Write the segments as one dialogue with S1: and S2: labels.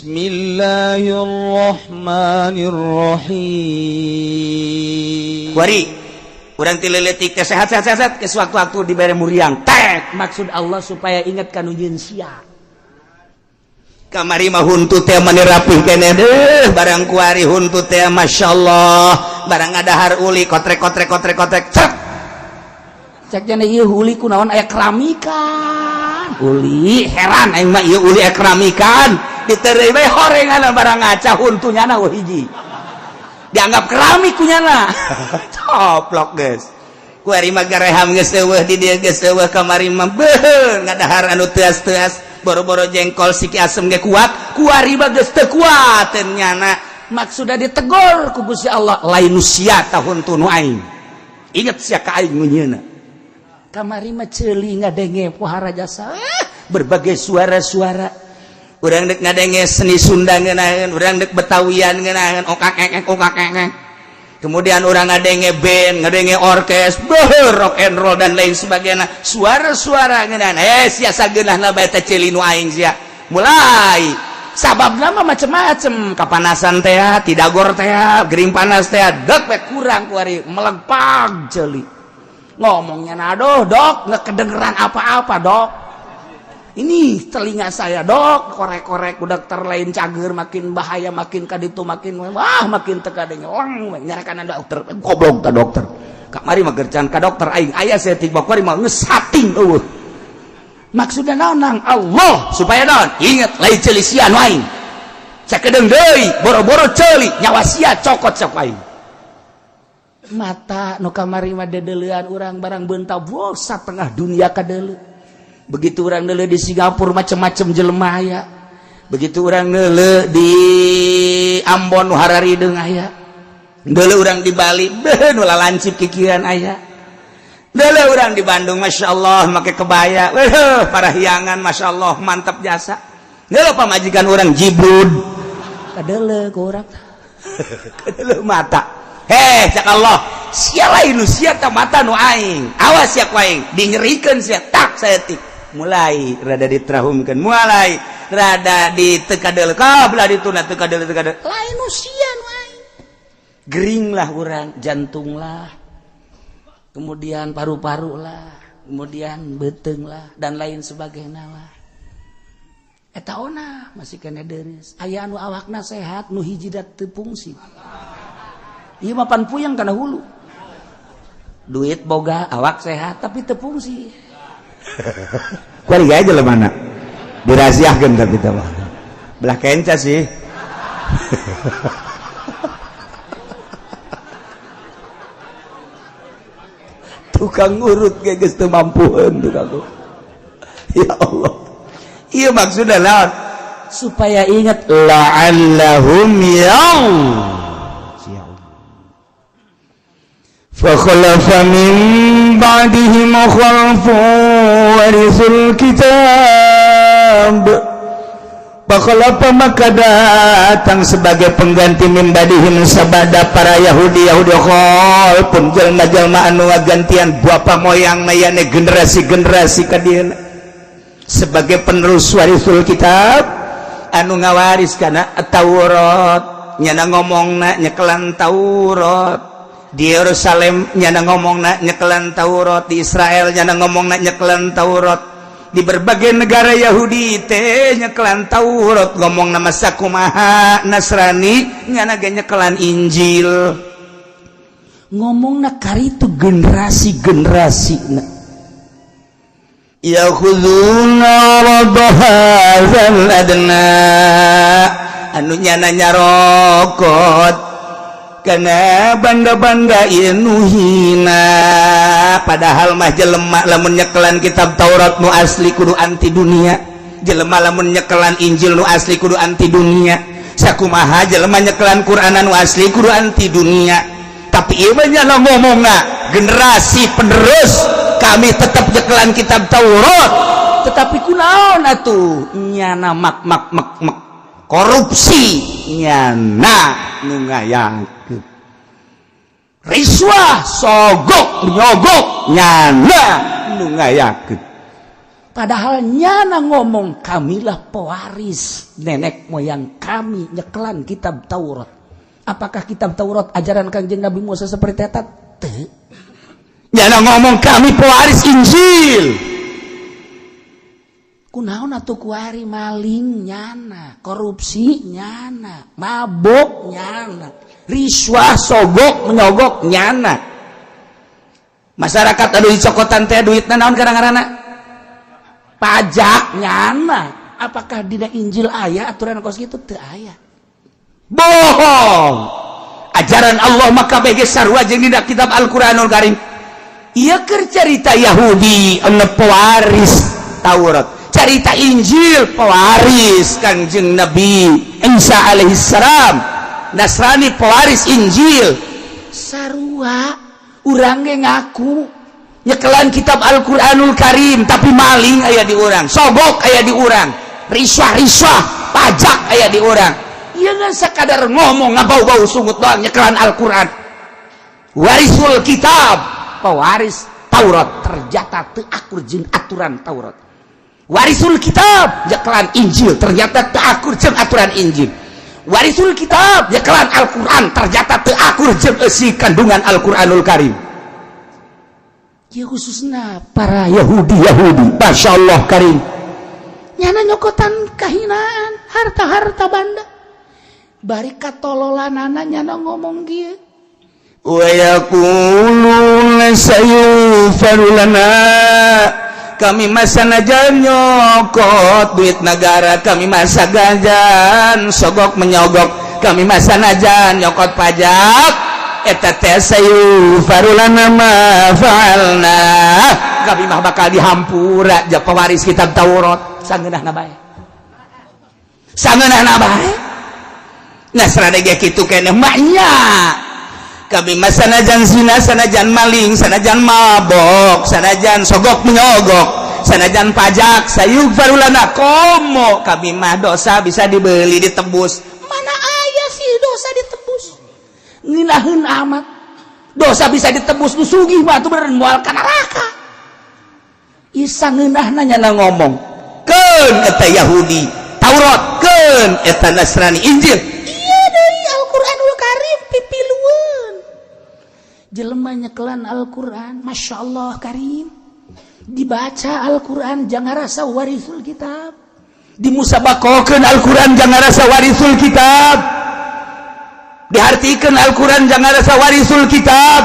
S1: Bismillahirrahmanirrahim.
S2: Kuari urang ti leutik teh sehat sehat sehat, ke sewaktu-waktu dibere muriang tek, maksud Allah supaya ingat kanu nyieun sia. Kamari mah huntu teh mani rapih keneh deuh, barang kuari huntu teh masyaallah, barang ngadahar uli kotrek kotrek kotrek kotrek cek cek jane ieu uli kunaon aya keramikan uli, heran aing mah ieu uli aya keramikan ditereuy bae horengan, barang ngaca huntu nyana hiji dianggap keramik kunyana coplok guys. Kuari mah gareham geus eueuh di dieu, geus eueuh. Kamari mah beuh ngadahar anu teas-teas, boro-boro jengkol, siki asem ge kuat, kuari mah geus teu kuat nyana. Maksudna ditegor ku Gusti Allah, lain nu sia tah huntu nu aing, inget sia ka aing nu nyieuna. Kamari mah ceuli ngadenge pohara jasa, berbagai suara-suara. Urang dek ngadenge seni Sunda ngeunaheun, urang dek Betawian ngeunaheun, okak ekek okak ekek. Kemudian urang ngadenge band, ngadenge orkes, beuh, rock and roll dan lain sebagainya, suara-suara ngeunaheun. Eh, sia sageunahna bae teh ceuli nu aing sia. Mulai sabab nama macem-macem, kapanasan teh, tidagor teh, gering panas teh, dek we kurang kuari melegpag ceuli ngomongnya. Aduh dok, nggak kedengeran apa-apa dok, ini telinga saya dok, korek-korek udah lain cager, makin bahaya, makin kaditu makin wah, makin teka lang nyarakan dokter goblok ta dokter. Kamari mah gercan ka dokter aing aya saeutik, kuari mah geus sating eueuh. Maksudna naon nang Allah supaya naon? Ingat, lain ceuli sia nu aing, sakedeung deui boro-boro ceuli, nyawa sia cokot sok aing. Mata nu kamari mah dedeulean urang, barang beunta bosa tengah dunia kadeuleu. Begitu urang deuleu di Singapura macem-macem jelema aya, begitu urang deuleu di Ambon nu hararideung aya, deuleu urang di Bali beuh nu lalancip kikiran aya, deuleu urang di Bandung Masya Allah make kebaya, weuh, parahyangan Masya Allah mantap jasa, deuleu pamajikan urang jibrud kadeuleu ku urang, kadeuleu mata. Heh, cak Allah, sia lain nu sia ta mata nu aing, awas sia ku aing dinyerikeun sia tak saeutik. Mulai rada diterahumkan, mulai rada ditekadel kabla dituna tekadel tekadel, lain nu sia nu aing. Gering lah urang, jantung lah, kemudian paru-paru lah, kemudian beteng lah, dan lain sebagainya lah. Eta ona masih kena deres, aya anu awakna sehat nu hiji dat teu fungsi. Ieu mah pan puyeng kana hulu, duit boga, awak sehat, tapi teu fungsi. Kuari aja lah mana dirahasiakeun, tapi teh mah belah kenca sih. Tukang urut ge geus teu mampueun tukang. Ya Allah, ieu maksudna naon? Supaya ingat, la'allahum yarji'un.
S1: فخلف من بعدهم خلف ورثوا الكتاب. فخلف maka datang sebagai pengganti, من بعدهم sabada para Yahudi Yahudi, خلف jelma-jelma anu gantian bapa moyang mayane generasi-generasi kadieuna sebagai penerus, ورثوا الكتاب anu ngawaris kana Taurat, nyana ngomongna nyekelan Taurat. Di Yerusalem nyana ngomongna nyekelan Taurat, di Israel nyana ngomongna nyekelan Taurat, di berbagai negara Yahudi teh nyekelan Taurat ngomong nama. Sakumaha Nasrani nyana ge nyekelan Injil ngomongna karitu generasi-generasi na. يأخذون عرض هذا الأدنى anu nyana nyarokot karena banda-banda nu hina. Padahal mah jelema lamun nyekelan kitab Taurat nu asli kudu anti dunia, jelema lamun nyekelan Injil nu asli kudu anti dunia, sakumaha jelema nyekelan Quran nu asli kudu anti dunia. Tapi ieu mah nyana ngomongna generasi penerus kami tetap nyekelan kitab Taurat, tetapi kunaon atuh nyana mak mak mak mak korupsi, nyana nu ngayakeun riswah, sogok nyogok, nyana nu ngayakeun.
S2: Padahal nyana ngomong, "Kamilah pewaris nenek moyang kami nyekelan kitab Taurat." Apakah kitab Taurat ajaran Kangjeng Nabi Musa seperti eta? Teu.
S1: Nyana ngomong, "Kami pewaris Injil."
S2: Kunaon atuh kuari maling nyana, korupsi nyana, mabok nyana,
S1: riswah, sogok menyogok nyana? Masyarakat anu dicokotan teh duitna naon kadang-kadang?
S2: Pajak nyana. Apakah dina Injil aya aturan kos kitu? Teu aya.
S1: Bohong. Ajaran Allah maka bege sarua jeung dina kitab Al-Qur'anul Karim. Ieu keur carita Yahudi anu pewaris Taurat, carita Injil pewaris Kangjeng Nabi Isa alaihissalam, Nasrani pewaris Injil.
S2: Sarua urang ge ngaku
S1: nyekelan kitab Al-Qur'anul Karim, tapi maling aya di urang, sogok aya di urang, riswah-riswah, pajak aya di urang. Ieu ngan sakadar ngomong, ngabau-bau sungut doang nyekelan Al-Qur'an, warisul kitab,
S2: pewaris Taurat, ternyata teu akur jeung aturan Taurat.
S1: Warisul kitab nyekelan Injil, ternyata teu akur jeung aturan Injil. Warisul kitab nyekelan Al-Qur'an, ternyata teu akur jeung eusi kandungan Al-Qur'anul Karim.
S2: Ya, khususnya para
S1: Yahudi Yahudi, Masya Allah Karim.
S2: Nyana nyokotan kahinaan, harta-harta banda, bari katololanana nyana ngomong kieu.
S1: Wa yaquluna sayughfaru lana. Kami mah sanajan nyokot duit negara, kami mah sanajan sogok menyogok, kami mah sanajan nyokot pajak, eta teh sayughfaru lana ma fa'alna, kami mah bakal dihampura. Ja pewaris kitab Taurat,
S2: sangeunahna bae.
S1: Sangeunahna bae. Nasrani ge kitu keneh maknya. Kami mah sanajan zina, sanajan maling, sanajan mabok, sanajan sogok menyogok, sanajan pajak, sayughfaru lana. Komo kami mah dosa bisa dibeli, ditebus.
S2: Mana aya sih dosa ditebus? Ngeunaheun amat dosa bisa ditebus. Nu sugih mah atuh bener moal ka neraka. Isa ngeunahna
S1: nyana ngomong. Keun eta Yahudi Taurat, keun eta Nasrani Injil.
S2: Iya deui, Al-Qur'anul Karim pipilueun. Jelema nyekelan Al-Qur'an, Masya Allah Karim, dibaca Al-Qur'an jangan rasa warisul kitab.
S1: Dimusabakohkeun Al-Qur'an jangan rasa warisul kitab, dihartikeun Al-Qur'an jangan rasa warisul kitab,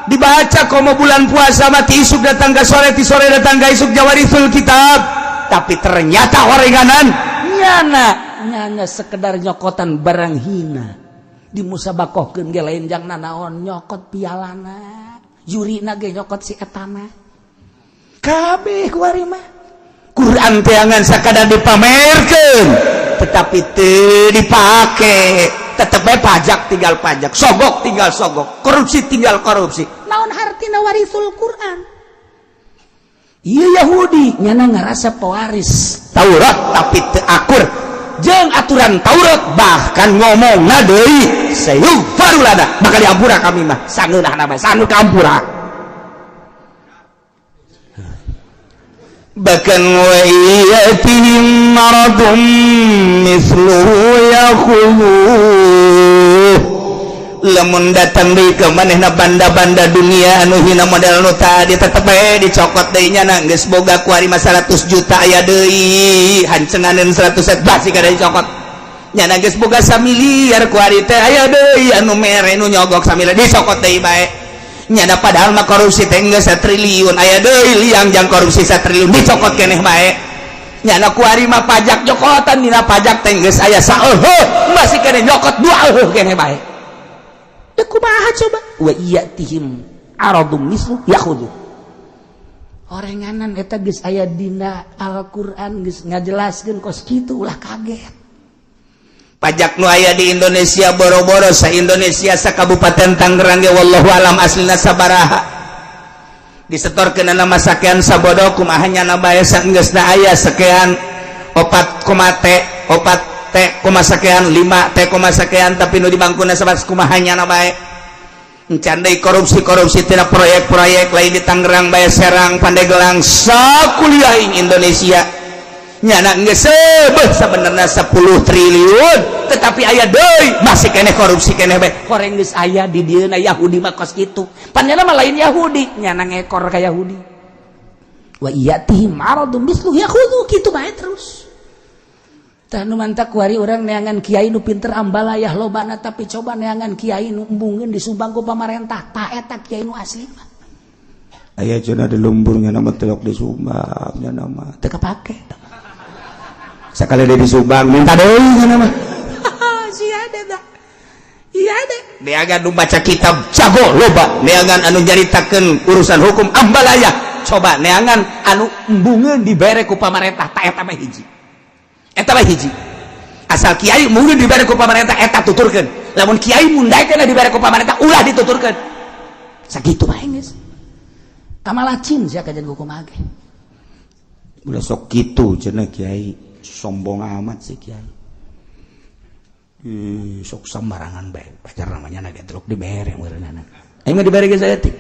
S1: dibaca komo bulan puasa mati isuk datang ke sore, ti sore datang ke isuk, jawarisul kitab, tapi ternyata orenganan.
S2: Nyana nyana sekedar nyokotan barang hina, dimusabakohkeun ge lain jang nanaon, nyokot pialana, jurina ge nyokot si etana
S1: kabeh. Kuari mah Quran teangan sakadar dipamerkeun, tetapi teu dipake. Tetep bae pajak tinggal pajak, sogok tinggal sogok, korupsi tinggal korupsi.
S2: Naon hartina warisul Quran? Iya, Yahudi nyana ngerasa pewaris
S1: Taurat, tapi teu akur jeung aturan Taurat. Bahkan ngomong deui, sayughfaru lana, bakal diampura kami mah. Sangeunahna bae, sanu kampura. Bahkan wa yatihim maradum mithluhu yakhudhuh. Lamun datang deui ke manehna banda-banda dunia anu hina model nu tadi, tetep bae dicokot deui nya. Geus boga kuari mah 100 juta, aya deui hancenganeun 100 set, basi kada dicokot nya. Geus boga samiliar kuari teh, aya deui anu mere, nu nyogok samiliar, dicokot deui bae nyana. Padahal mah korupsi teh geus triliun, aya deui liang jang korupsi satriliun, dicokot keneh bae nyana. Kuari mah pajak nyokotan, dina pajak teh geus aya saeuheuh, masih keneh nyokot dua euheuh keneh bae.
S2: Ya, kumaha coba? Wa iyatihim aradum mislu yakhudhu. Orenganan eta geus aya dina Al-Qur'an, geus ngajelaskeun kos kitu, ulah kaget.
S1: Pajak nu aya di Indonesia, boro-boro sa Indonesia, sa Kabupaten Tangerang ge wallahu alam aslina sabaraha disetorkeun nama sakean sabodo. Kumaha nyana bae? Saenggeusna aya sekian 4 koma T, 4 T koma sekian, 5 T koma sekian, tapi nu di bangkuna sabat. Kumaha nyana bae? Encan deui korupsi-korupsi tina proyek-proyek lain di Tangerang bae, Serang, Pandeglang, sakuliah Indonesia. Nyana geus seubeuh sabenerna 10 triliun, tetapi aya deui masih keneh korupsi keneh bae. Horeng geus aya di dieu Yahudi mah kos kitu. Pan nyana mah lain Yahudi, nyana ngekor ka Yahudi. Wa iyatihim aradun mislu yakhudhu, kitu bae terus. Tah nu mantak kuari urang neangan kiai nu pinter ambalayah lobana, tapi coba neangan kiai nu embungeun disumbang ku pamarentah, tah eta kiai nu asli mah.
S2: Aya cenah di lemburnya nama telok di Sumbang nya nama.
S1: Teu kapake.
S2: Sekali dia di Subang minta deui nya nama.
S1: Sia ada. Iya ada. Neangan nu baca kitab jago loba, neangan anu nyaritakeun urusan hukum ambalayah. Coba neangan anu embungeun dibere ku pamarentah, tah eta mah hiji. Eta mah hiji. Asal kiai mungkin dibere ku pamarentah, eta tuturkeun. Lamun kiai mundaikeun dibere ku pamarentah, ulah dituturkeun. Sakitu bae geus. Kamalacin sia kajian kumaha ge.
S2: Ulah sok kitu cenah kiai, sombong amat sih kiai.
S1: Ih, sok sembarangan bae. Pacar namanya naga truk dibere meureunana. Aing mah dibere ge saeutik.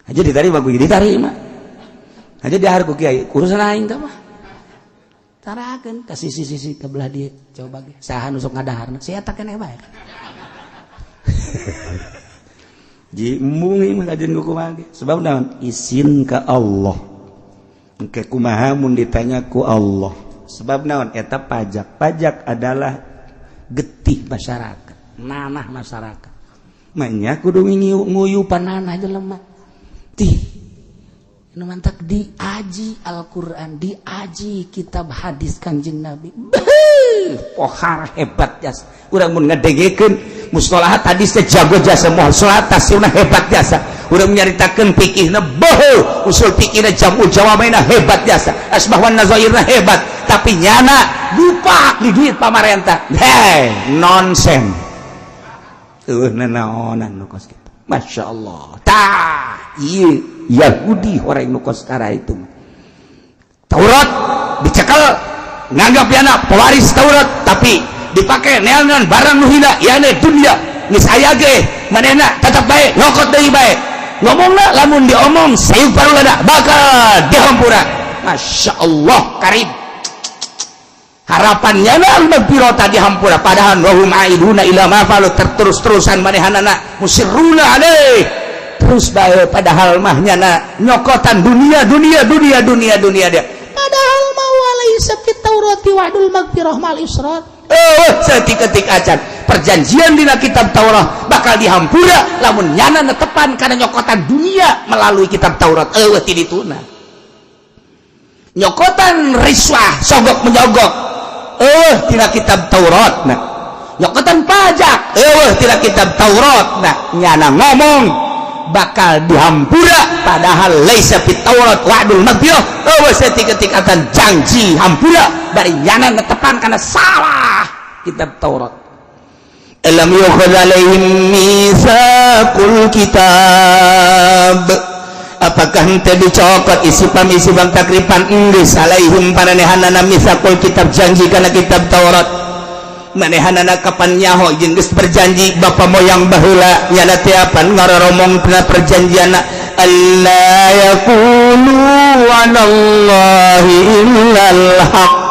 S1: Aja diterima ku diterima. Aja dahar ku kiai, urusan aing teh mah. Tarakeun ka sisi-sisi ke belah dieu, coba ge. Saha nu sok ngadaharna? Si eta keneh bae.
S2: Ji embung ieu mah kajian ku kumaha ge. Sebab naon? Isin ka Allah. Engke kumaha mun ditanya ku Allah. Sebab naon? Eta pajak. Pajak adalah
S1: getih masyarakat, nanah masyarakat.
S2: Manya kudu
S1: nguyupan nanah jelema. Tih nu mantak diaji Al-Qur'an, diaji kitab hadis Kanjeng Nabi. Beuh, pohar hebat jas.
S2: Urang mun ngadengekeun mustalahat hadis teh jago jasa, mustalahat tafsirna hebat jasa. Urang nyaritakeun fikihna boho, usul fikihna jam'u jawamaina hebat jasa, asbah wan nazairna hebat, tapi nyana dupak di duit pamarentah. Hei, nonsen. Eueuh nanaonan nu kos kitu. Masya Allah. Tah, ieu Yahudi orang nu kos kara itu.
S1: Taurat dicekel nganggap yana pewaris Taurat, tapi dipakai neangan barang nu hina yane dunia. Geus aya ge manehna tetep bae nyokot deui bae. Ngomongna lamun diomong sayup parulada bakal dihampura. Masya Allah karib. Harapannya na magfirata dihampura, padahal wahum aiduna ila ma falu, terus-terusan manehanana musirruna alaih terus bae, padahal mah nyana nyokotan dunia dunia dunia dunia dunia dia,
S3: padahal mah walaisa fit taurati wa'dul magfirah mal israt.
S1: Oh, setik-ketik acan perjanjian dina kitab Taurat bakal dihampura lamun nyana netepan kana nyokotan dunia melalui kitab Taurat. Eueuh ti dituna nyokotan riswah sogok menyogok, eueuh tina kitab Taurat. Nah, nyokotan pajak eueuh tina kitab Taurat. Nah, nyana ngomong bakal dihampura padahal laisa fit Taurat wa'dul magfirah. Eueuh setik-ketik acan janji hampura bari nyana netepan kana salah kitab Taurat.
S2: Alam yukhadh alaihim mitsaqul kitab, apakah henteu dicokot isipam-isipam takripan enggeus alaihim paranehanana mitsaqul kitab, janji kana kitab Taurat. Manehanana kapan nyaho jeung geus berjanji bapa moyang baheula, nyana teh apan ngaroromong tina perjanjianna alla yaqulu 'alallahi illal haqq.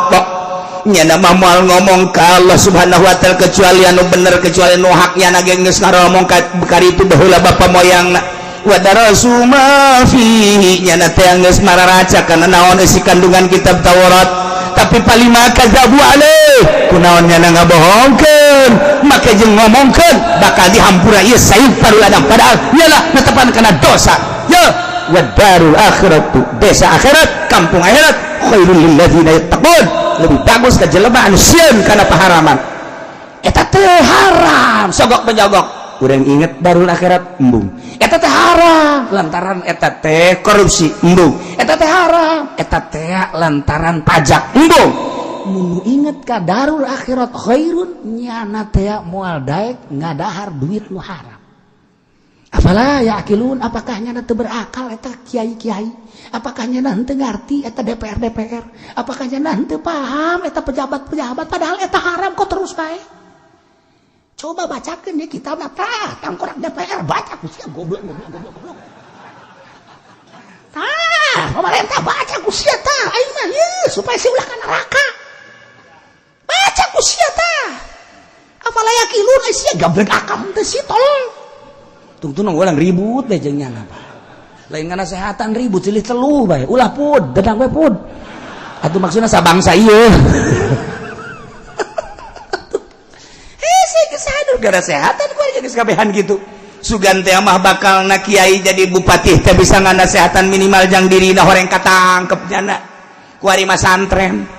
S2: Nyana mah moal ngomong ka Allah Subhanahu wa taala kecuali anu bener, kecuali nu hak. Nyana ge geus ngaromong ka kari itu baheula bapa moyangna. Wa darasu ma fihi, nyana teh geus mararaca kana naon isi kandungan kitab Taurat, tapi palima kadzabu alaih, kunaon nyana ngabohongkeun make jeung ngomongkeun bakal dihampura ieu sayup paruladang, padahal nyana netepan kana dosa. Ya wa darul akhiratu, desa akhirat, kampung akhirat, khairul lil ladzina yattaqun, lebih bagus ka jelema anu sieun kana paharaman.
S1: Eta teh haram sogok menyogok,
S2: urang inget darul akhirat embung.
S1: Eta teh haram lantaran eta teh korupsi embung, eta teh haram eta teh lantaran pajak embung. Mun inget ka darul akhirat khairun, nyana teh moal daek ngadahar duit nu haram. Afala yaqilun, apakah nyana teu berakal eta kiai-kiai? Apakah nyana henteu ngarti eta DPR DPR? Apakah nyana henteu paham eta pejabat-pejabat, padahal eta haram kok terus bae?
S3: Coba bacakeun ya kitab tah, tangkorak DPR baca ku sia, goblok goblok goblok goblok. Tah, pemerintah baca ku sia tah, aing mah ieu supaya sia ulah ka neraka. Baca ku sia tah. Afala yaqilun, ai sia gablek akal teh si tolol.
S2: Tungtung urang ribut deh jeung nyana, Pak. Lain nganasehatan, ribut silih teluh bae. Ulah pud, dedang we pud. Atuh maksudna sabangsa ieu.
S1: Gara sehatan kabehan gitu, sugan teh mah bakal na kiai jadi bupati teh bisa nganasehatan minimal jang dirina horeng katangkep nyana kuari mah santren.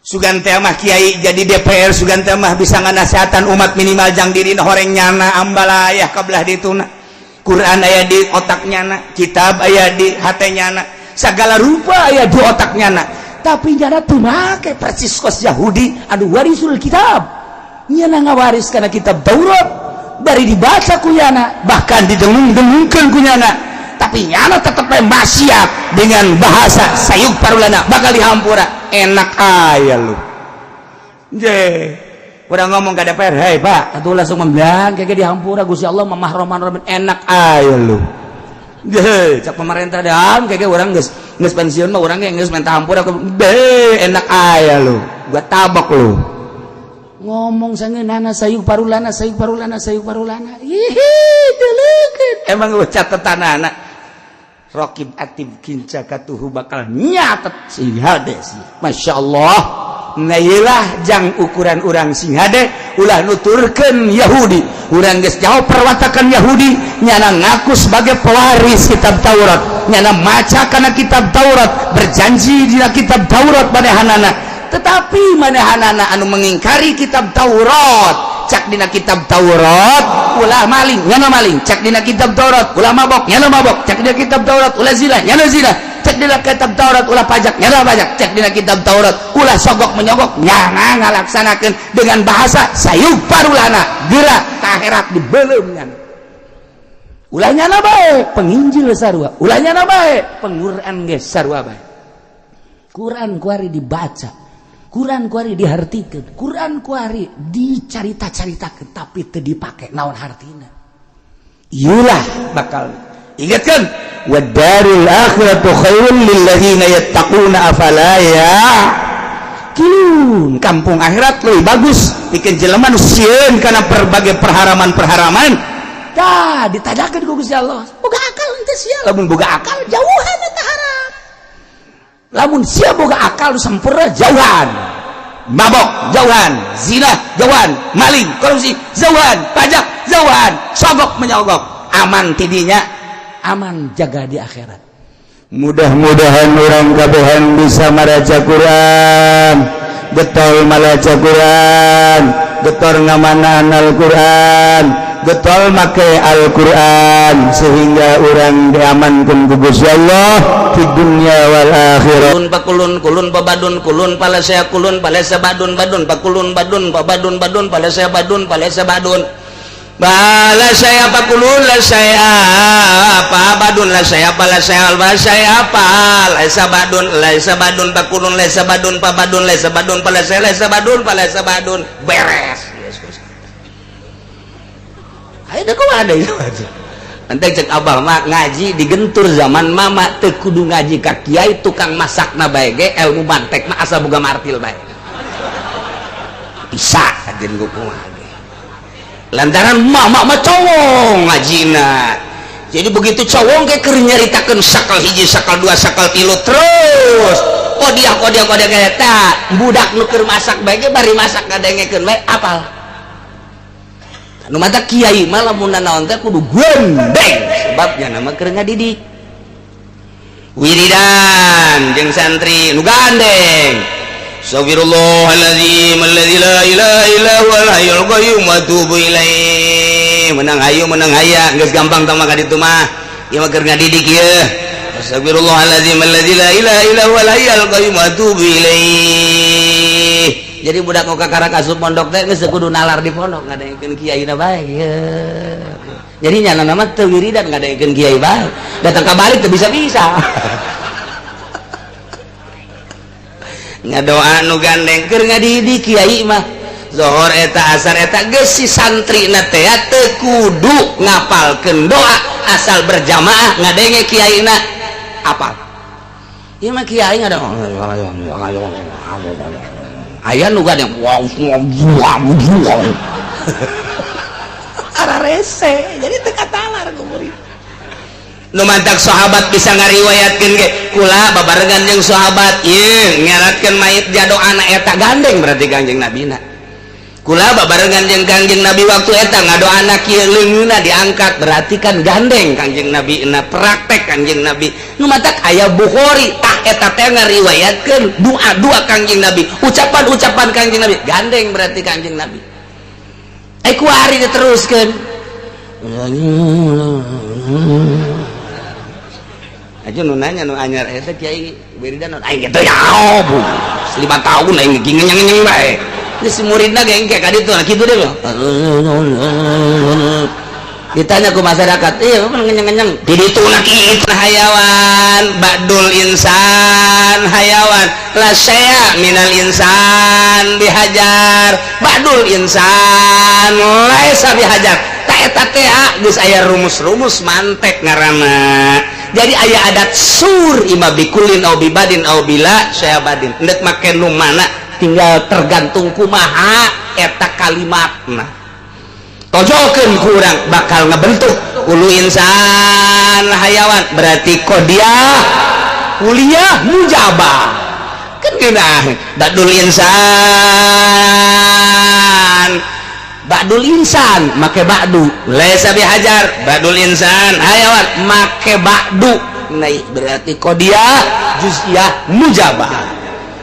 S1: Sugan teh mah kiai jadi DPR, sugan teh mah bisa nganasehatan umat minimal jang dirina horeng nyana ambalayah kabelah dituna. Quran aya di otak nyana, kitab aya di hate nyana, segala rupa aya di otak nyana,
S2: tapi nyana teu make persis kos Yahudi anu warisul kitab. Nyana ngawaris karena kitab Taurat bari dibaca ku nyana,
S1: bahkan didengung-dengungkeun ku nyana, tapi nyana tetep maksiat dengan bahasa sayuk parulana bakal dihampura. Enak aya lu je urang ngomong ke DPR, "Hei Pak,"
S2: atuh langsung membilang kayak dihampura Gusti Allah mamah roman roman, enak
S1: aya lu je.
S2: Cak pemerintah dalam kayak urang geus geus pensiun mah urang geus minta hampura,
S1: be enak aya lu, gua tabok lu.
S2: Ngomong sangeunana sayuk parulana, sayuk parulana, sayuk parulana, hihi deleukeun.
S1: Emang gua catatan anak rokib atib kinca katuhu bakal nyatet sing hade sih. Masya Allah. Nah, iyalah jang ukuran urang sing hade, ulah nuturkeun Yahudi. Urang geus jauh perwatakan Yahudi. Nyana ngaku sebagai pewaris kitab Taurat, nyana maca kana kitab Taurat, berjanji dina kitab Taurat manehanana, tetapi manehanana anu mengingkari kitab Taurat. Cak dina kitab Taurat ulah maling, nyana maling. Cak dina kitab Taurat ulah mabok, nyana mabok. Cak dina kitab Taurat ulah zina, nyana zina. Cek dina kitab Taurat ulah pajak, nyana pajak. Cek dina kitab Taurat ulah sogok menyogok, nyana ngalaksanakeun dengan bahasa sayuk parulana. Geura ka akhirat dibeuleum nyana.
S2: Ulah nyana bae penginjil sarua, ulah nyana bae pengquran ge sarua bae. Quran kuari dibaca, Quran kuari dihartikeun, Quran kuari dicarita-caritakeun, tapi teu dipake, naon hartina?
S1: Iyalah bakal ingatkan, wadarul akhiratu khairul lil ladzina yattaquna afala ya'qilun. Kampung akhirat lebih bagus bikin jelema nu sieun kana berbagai perharaman-perharaman.
S2: Tah, ditadakeun ku Gusti Allah.
S3: Boga akal henteu sia?
S2: Lamun boga akal,
S3: jauhan eta haram.
S2: Lamun sia boga akal nu sempurna, jauhan
S1: mabok, jauhan zina, jauhan maling, korupsi, jauhan pajak, jauhan sogok menyogok. Aman tidinya,
S2: aman jaga di akhirat.
S1: Mudah-mudahan urang kabehan bisa maraca Quran, getol malaca Quran, getol ngamanaan Al-Quran, getol make Al-Quran, sehingga urang diamankan ku Gusti Allah di dunia wal akhirat.
S2: Kulun pakulun kulun pabadun kulun palasea kulun palesa badun badun pakulun badun pabadun badun palesea badun palesa badun
S1: bala saya pakulun la saya apa badun la saya pala saya la saya apa laisa badun laisa badun pakulun laisa badun pabadun laisa badun palesea laisa badun palesa badun. Beres.
S2: Ayo deh, kok ada itu aja. Nanti cek abah mah ngaji digentur zaman mama teu kudu ngaji ka kiai, tukang masak na bae ge ilmu mantek mah asal boga martil bae.
S1: Bisa kajian gue kumaha ge. Lantaran mama mah cowong ngajina, jadi begitu cowong kayak keur nyaritakeun sakal hiji, sakal dua, sakal tilu, terus kodiah kodiah kodiah kayak eta budak nu keur masak bae ge bari masak ngadengekeun bae apal.
S2: Nu mata kiai mah lamun naon teh kudu gondeng, sebabnya nama keur ngadidik
S1: wiridan jeung santri nu gandeng. Astagfirullahaladzim alladzi la ilaha illa huwal hayyul qayyum wa atubu ilaih. Menang hayu, menang haya, geus gampang tah mah ka ditu mah, ieu mah keur ngadidik ieu. Astagfirullahaladzim alladzi la ilaha illa huwal hayyul qayyum wa atubu ilaih.
S2: Jadi budak nu kakara asup pondok teh geus kudu nalar di pondok, ngadengekeun kiai na bae. Jadi nyana nama teu wiridan, ngadengekeun kiai bae, datang ka balik teu bisa-bisa.
S1: Ngadoa nu gandeng keur ngadidik kiai mah.
S2: Zohor eta, asar eta, geus si santri na teh teu kudu ngapalkeun doa, asal berjamaah ngadenge kiaina apal. Ieu mah kiai ada aya nu gade wow wow wow
S3: Arah rese, jadi teu katalar ku murid.
S2: Nu mantak sahabat bisa ngariwayatkeun ge, kula babarengan jeung sahabat ieu ngeratkeun mayit jado anak eta, gandeng berarti Kangjeng Nabina. Kula babarengan jeung Kangjeng Nabi waktu eta ngadoana kieu, leungeunna diangkat, berarti kan gandeng Kangjeng Nabi na praktek Kangjeng Nabi. Nu matak aya Bukhari tah, eta teh ngariwayatkeun doa-doa Kangjeng Nabi, ucapan-ucapan Kangjeng Nabi, gandeng berarti Kangjeng Nabi. Eh, kuari diteruskeun aja. Nu nanya nu anyar eta, kiai wiridan aing kitu ya, bu 5 tahun aing ngenyeng-ngenyeng bae. Ini si muridna ge engke ka ditu, nah kitu deh. Ditanya ke masyarakat, iya apa ngenyeng-ngenyeng di ditu na kitu. Hayawan ba'dul insan hayawan, la syai'a minal insan bihajar, ba'dul insan laisa bihajar. Ta eta teh geus aya rumus-rumus mantek ngaranna. Jadi aya adat sur ima bikullin au biba'din au bila syabadin, endek make nu mana tinggal tergantung kumaha eta kalimatna. Tojokeun kurang bakal ngebentuk kullu insan hayawan, berarti kodiah kuliah mujabah kan geunah. Ba'dul insan, ba'dul insan make ba'du, laisa bihajar, ba'dul insan hayawan make ba'du naik, berarti kodiah juz'iyah mujabah.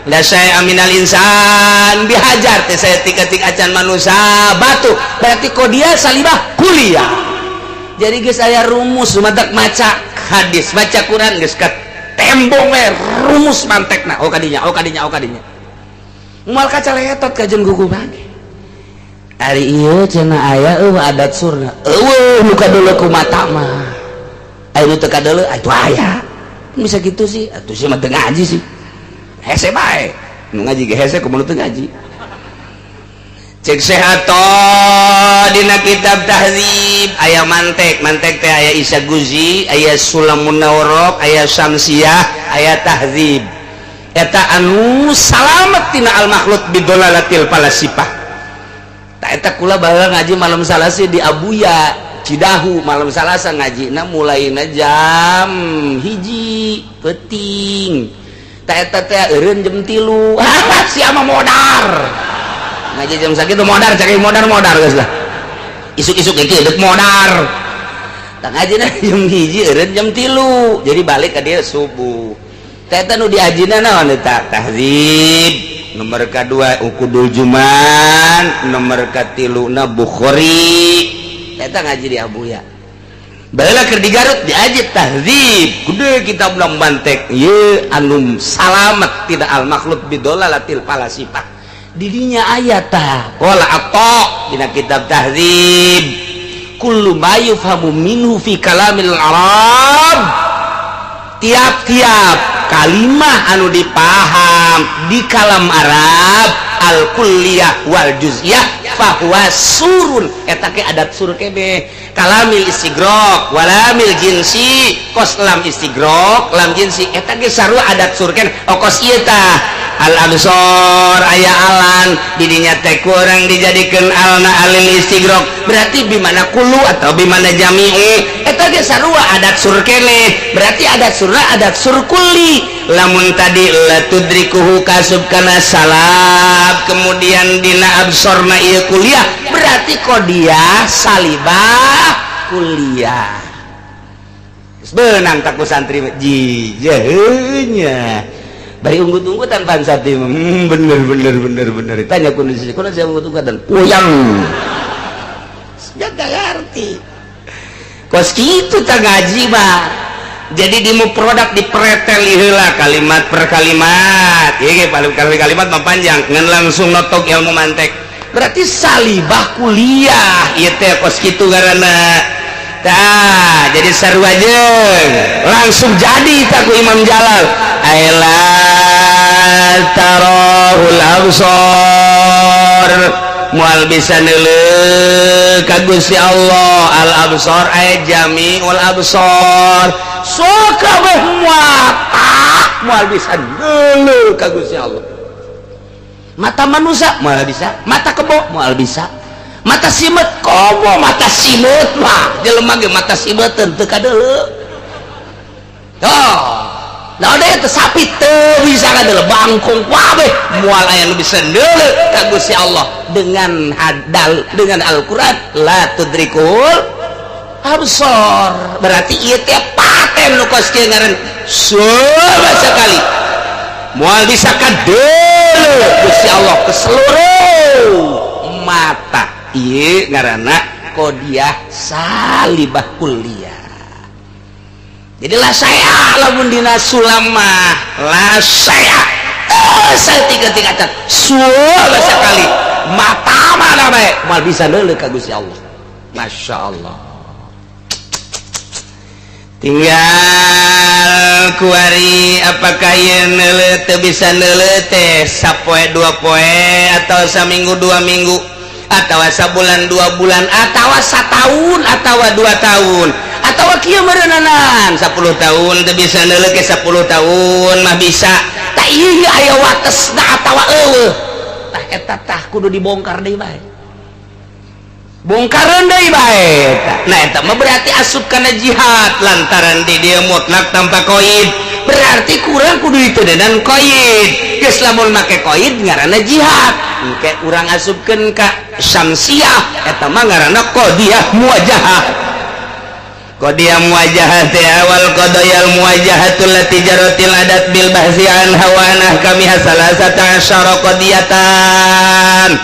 S2: La syai'a minal insan bihajar teh saya tik acan manusia batu, berarti kodiah salibah kuliah. Jadi geus aya rumus, matak maca hadis, baca Quran geus ka tembong we rumus mantekna. Oh kadinya, oh kadinya, oh kadinya, moal kacaletot kajen gugu bage. Ari ieu cenah aya eueuh adat surna, eueuh nu kadeuleu ku mata mah, aya nu teu kadeuleu atuh aya. Bisa gitu sih atuh, sih mah teu ngaji sih, hese bae. Nu ngaji ge hese, kumaha nu teu ngaji? Cek sehato dina kitab Tahdzib aya mantek. Mantek teh aya Isa Guzi, aya Sulamun Naurok, aya Syamsiah, aya Tahdzib. Eta anu salamet tina al makhluk bidolalatil falasifah. Tak eta kula baheula ngaji malam Salasa di Abuya Cidahu. Malam Salasa ngajina mulaina jam 1 peuting. Tak eta teh eureun jam 3. Sia mah modar ngaji jam sakitu, modar cek modar, modar geus lah, isuk-isuk ge deuk modar. Tak ngajina jam 1, eureun jam 3, jadi balik ka dia subuh. Teh eta nu diajina naon eta? Tahdzib nomor kedua, Uqudul Juman nomor katiluna, Bukhari. Eta ngaji di Abuya. Baheula keur di Garut diaji Tahdzib gede, kitab bilang mantek ye anu salamet tidak al makhluk bidolalatil falasifah. Didinya ayat tah wala atau dina kitab Tahdzib, kullu ma yufhamu minhu fi kalamil arab, tiap-tiap kalimah anu dipaham di kalam Arab, al kulliyah wal juz'iyah fahuwa surun, eta ke adat sur kebe. Kalamil istigrok walamil jinsi, kos lam istigrok lam jinsi, eta ge sarua adat sur keneh. Oh, kos ieu tah al absor aya alan didinya teh kurang dijadikeun alna alil istigrok, berarti bimana kullu atau bimana jami'u, eta ge sarua adat sur keneh, berarti adat surna adat sur kulli. Lamun tadi la tudrikuhu kasub kana salab, kemudian dina absorna ieu kuliah, berarti kodiah salibah kuliah. Benang tak ku santri ji jehnya bari unggut-unggutan pan santri, bener bener bener bener. Tanya kondisi kuno saya unggut-unggutan puyang ya gak ngerti. Kos kitu tak ngaji mah, jadi di produk dipretel heula kalimat per kalimat. Ieu paling kali kalimat mah panjang ngan langsung notok ilmu mantek, berarti salibah kuliah ieu teh. Kos kitu ngaranna tah. Jadi sarua jeung langsung jadi tak ku Imam Jalal aila tarahul absar.
S1: Moal bisa neuleuh ka Gusti Allah. Al absor aya jamiul absor, sok kabeh mata moal bisa neuleuh ka Gusti Allah. Mata manusia moal bisa, mata kebo moal bisa, mata simet komo, mata simet mah jelema ge mata simeteun teu kadeuleu. Oh, nah, ada itu sapi teu bisa kadeuleu, bangkong kabeh moal aya nu bisa neuleuh ka Gusti Allah dengan hadal dengan Al-Qur'an la tudrikul absor. Berarti ieu teh paten nu kos kieu ngaran sama sekali moal bisa kadeuleuh Gusti Allah ke seluruh mata. Ieu ngaranna qodiyah salibah kulliyah. Jadilah saya lamun dina sulam mah lah saya saya tiga tingkatan suara sekali mata mana bae moal bisa neuleuh ka Gusti Allah. Masya Allah, tinggal kuari apakah ieu neuleuh teu bisa neuleuh teh sapoe dua poe atau saminggu 2 minggu atau sabulan 2 bulan atau setahun atau 2 tahun atau kieu meureunanan 10 tahun teu bisa neuleuh ke 10 tahun mah bisa tak ieu aya watesna atawa eueuh. Tah, eta tah kudu dibongkar deui bae, bongkaran deui bae. Nah, eta mah berarti asup kana jihad lantaran di dia mutlak tanpa koid. Berarti kurang kudu itu dan koid geus lamun make koid ngaranna jihad. Engke urang asupkeun ka syamsiah, eta mah ngaranna qadiyah muwajahah. Qadiyah muwajahah teh wal qadayal muwajahatul lati jaratil adat bil bahsi anha wa an ahkamiha salasata asyara qadiyatan.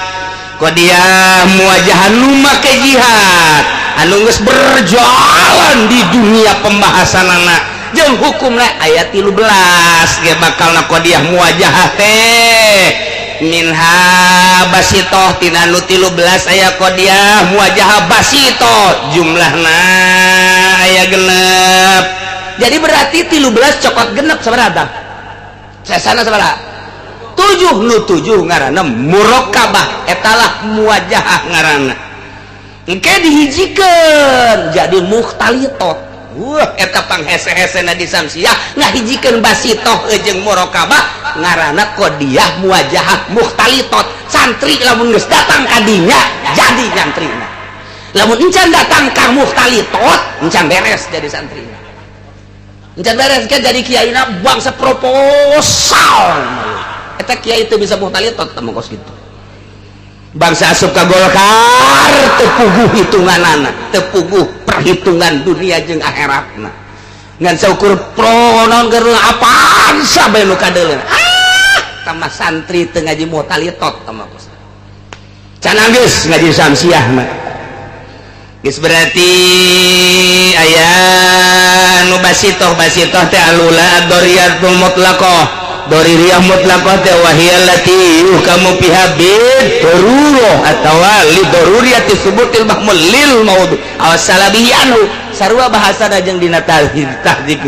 S1: Qadiyah muwajahah nu make jihad anu geus berjalan di dunia pembahasanana jeung hukumna aya 13 ge bakalna qadiyah muwajahah teh. Minha basitoh, tina nu 13 aya qadiyah muwajahah basitoh, jumlahna aya 6. Jadi berarti 13 cokot 6 sabaraha? Sesana sabaraha? Tujuh. Nu tujuh ngaranna murokabah, etalah muwajahah ngaranna. Engke dihijikeun jadi mukhtalitot. Wah, eta panghese-hesena di samsiah ngahijikeun basitoh jeung murokabah ngaranna qadiyah muwajahah mukhtalitot. Santri lamun geus datang ka dinya jadi nyantrina, lamun encan datang ka mukhtalitot encan beres jadi santrina, encan beres kan jadi kiaina bangsa proposal. Eta kiai itu bisa mukhtalitot teh kos gitu bangsa asup ka Golkar teu puguh hitunganana, teu puguh perhitungan dunia jeung akhiratna, ngan saukur pro naon keur apaan sampai nu kadeuleun. Ah, tambah santri teu ngaji mukhtalitot tah kos can geus ngaji samsiah mah geus. Berarti aya nu basitoh. Basitoh teh alula ad-doriyatul mutlaqah. Doruriyah mutlaqah teh wahiya allati yuhkamu fiha bid darurah atawa li daruriyati subutil mahmul lil maudhu aw salabihi anhu, sarua bahasana jeung dina tahdzib tahdzib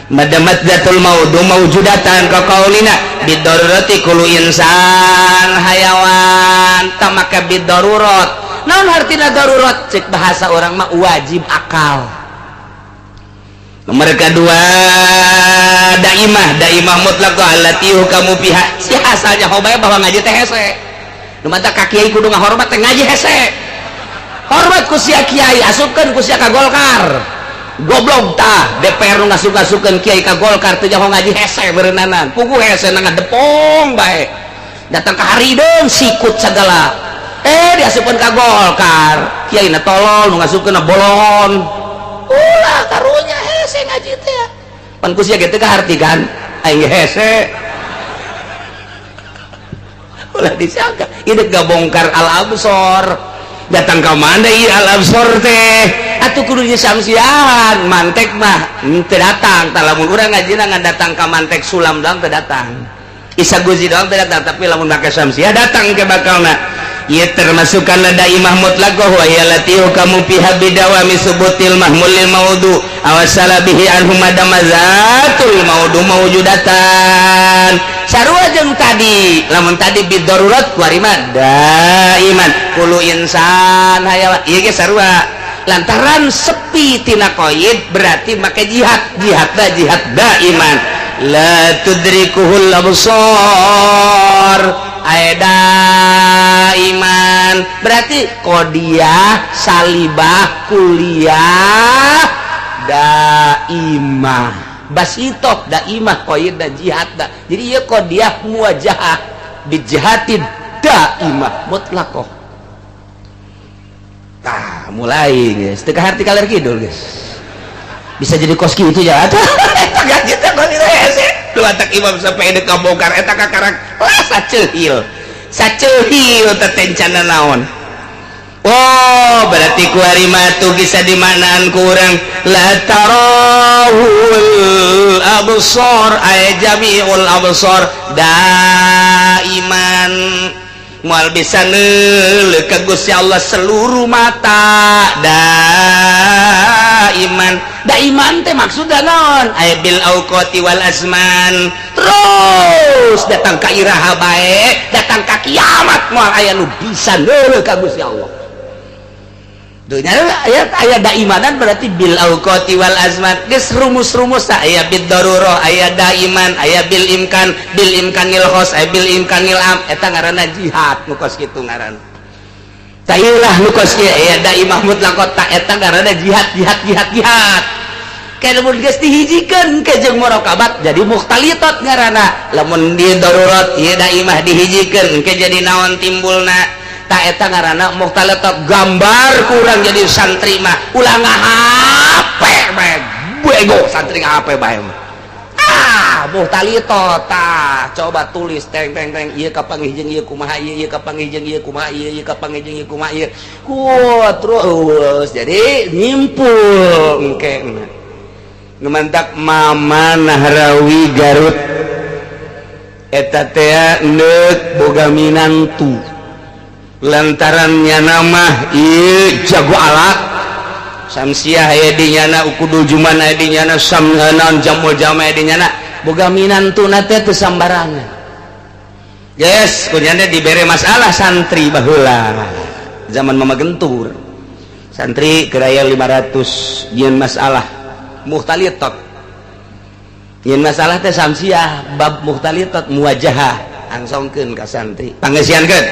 S1: madamat dzatul maudhu mawjudatan, ka qaulina bidarurati kullu insan hayawan. Tamaka bidarurat naon hartina darurat? Cek bahasa orang mah wajib akal. Nomor kedua daimah. Daimah mutlaq allati kamu pihak si asalnya hobae bahwa ngaji teh hese. Nu mata ka kiai kudu ngahormat teh, ngaji hese, hormat ku sia kiai, asupkeun ku sia ka Golkar. Goblok tah DPR nu ngasup-ngasupkeun kiai ka Golkar, teu nyaho ngaji hese beureunanan, puguh hese na ngadepong bae, datang ka harideung sikut sagala, eh diasupkeun ka Golkar. Kiai na tolol, nu ngasupkeun na bolon. Ulah karunya hese ngaji teh, pan ku sia ge teu kaharti kan aing hese. Ulah disangka ini gak bongkar al absor. Datang ke mana ieu al absor teh? Atuh kudu samsiahan mantek mah teu datang. Tah, lamun urang ngajina ngan datang ka mantek sulam doang teu datang, Isa Guzi doang teu datang, tapi lamun make samsiah datang ke bakalna. Ieu termasuk kana daimah mutlaqah wa hiya allati yuhkamu fiha bidawami subutil mahmulil maudu aw salabihi anhu madama zatul maudu mawjudatan. Sarua jeung tadi, lamun tadi bidarurat, kuari mah daiman kullu insan hayawan. Ieu ge sarua, lantaran sepi tina qaid berarti make jihad, jihad da jihad daiman la tudrikuhul absar. Aya daiman berarti qodiyah, salibah, kuliah, daimah, basitoh, daimah, qaid da jihad da. Jadi ieu qodiyah muwajahah bijihadin daimah mutlaqah. Tah, mulai guys, teu kaharti kaler kidul guys, bisa jadi kos kitu ya. Eta gaji teh kos hese. Lu atak imam sampai deuk kabongkar eta kakarak lah saceuhil. Saceuhil teh tencana naon. Oh, berarti kuari mah tuh bisa dimaknaan kurang la tarahul absar ay jami'ul absar daiman, moal bisa neuleuh ka Gusti Allah seluruh mata daiman. Daiman teh maksudna naon? Aya bil auqati wal azman, terus datang ka iraha bae, datang ka kiamat moal aya nu bisa neuleuh ka Gusti Allah. Dunya aya aya daimanan berarti bil auqati wal azman. Geus rumus-rumus tah, aya bid darurah, aya daiman, aya bil imkan, bil imkanil khos, aya bil imkanil am. Eta ngaranna jihad nu kos kitu ngaranna. Tah ieu nu kos kieu aya daimah mutlaqot, tah eta ngaranna jihad, jihad, jihad, jihad. Kayak lamun geus dihijikeun ke jeung murakabat jadi mukhtalitat ngaranna. Lamun di darurat ieu daimah dihijikeun ke jadi naon timbulna? Tak eta ngaranna mukhtalitat. Gambar kurang jadi santri mah ulah ngahape bae, bego santri ngahape bae mah. Ah, mukhtalitat tah coba tulis teng teng teng, ieu kapanggih jeung ieu kumaha, ieu ieu kapanggih jeung ieu kumaha, ieu ieu kapanggih jeung ieu kumaha, ieu ku terus jadi nyimpul engke. Nu mantak Mama Nahrawi Garut eta teh neuk boga minantu, lantaran nyana mah ieu jago alat Samsiah aya di nyana, ukudul juman aya di nyana, sam naon jamul jama aya di nyana, boga minantuna teh teu sambarangan. Yes, kunyana dibere masalah santri baheula zaman Mama Gentur, santri keraya 500 jieun masalah mukhtalitat, jieun masalah teh Samsiah bab mukhtalitat muwajahah, angsongkeun ka santri, pangeusiankeun,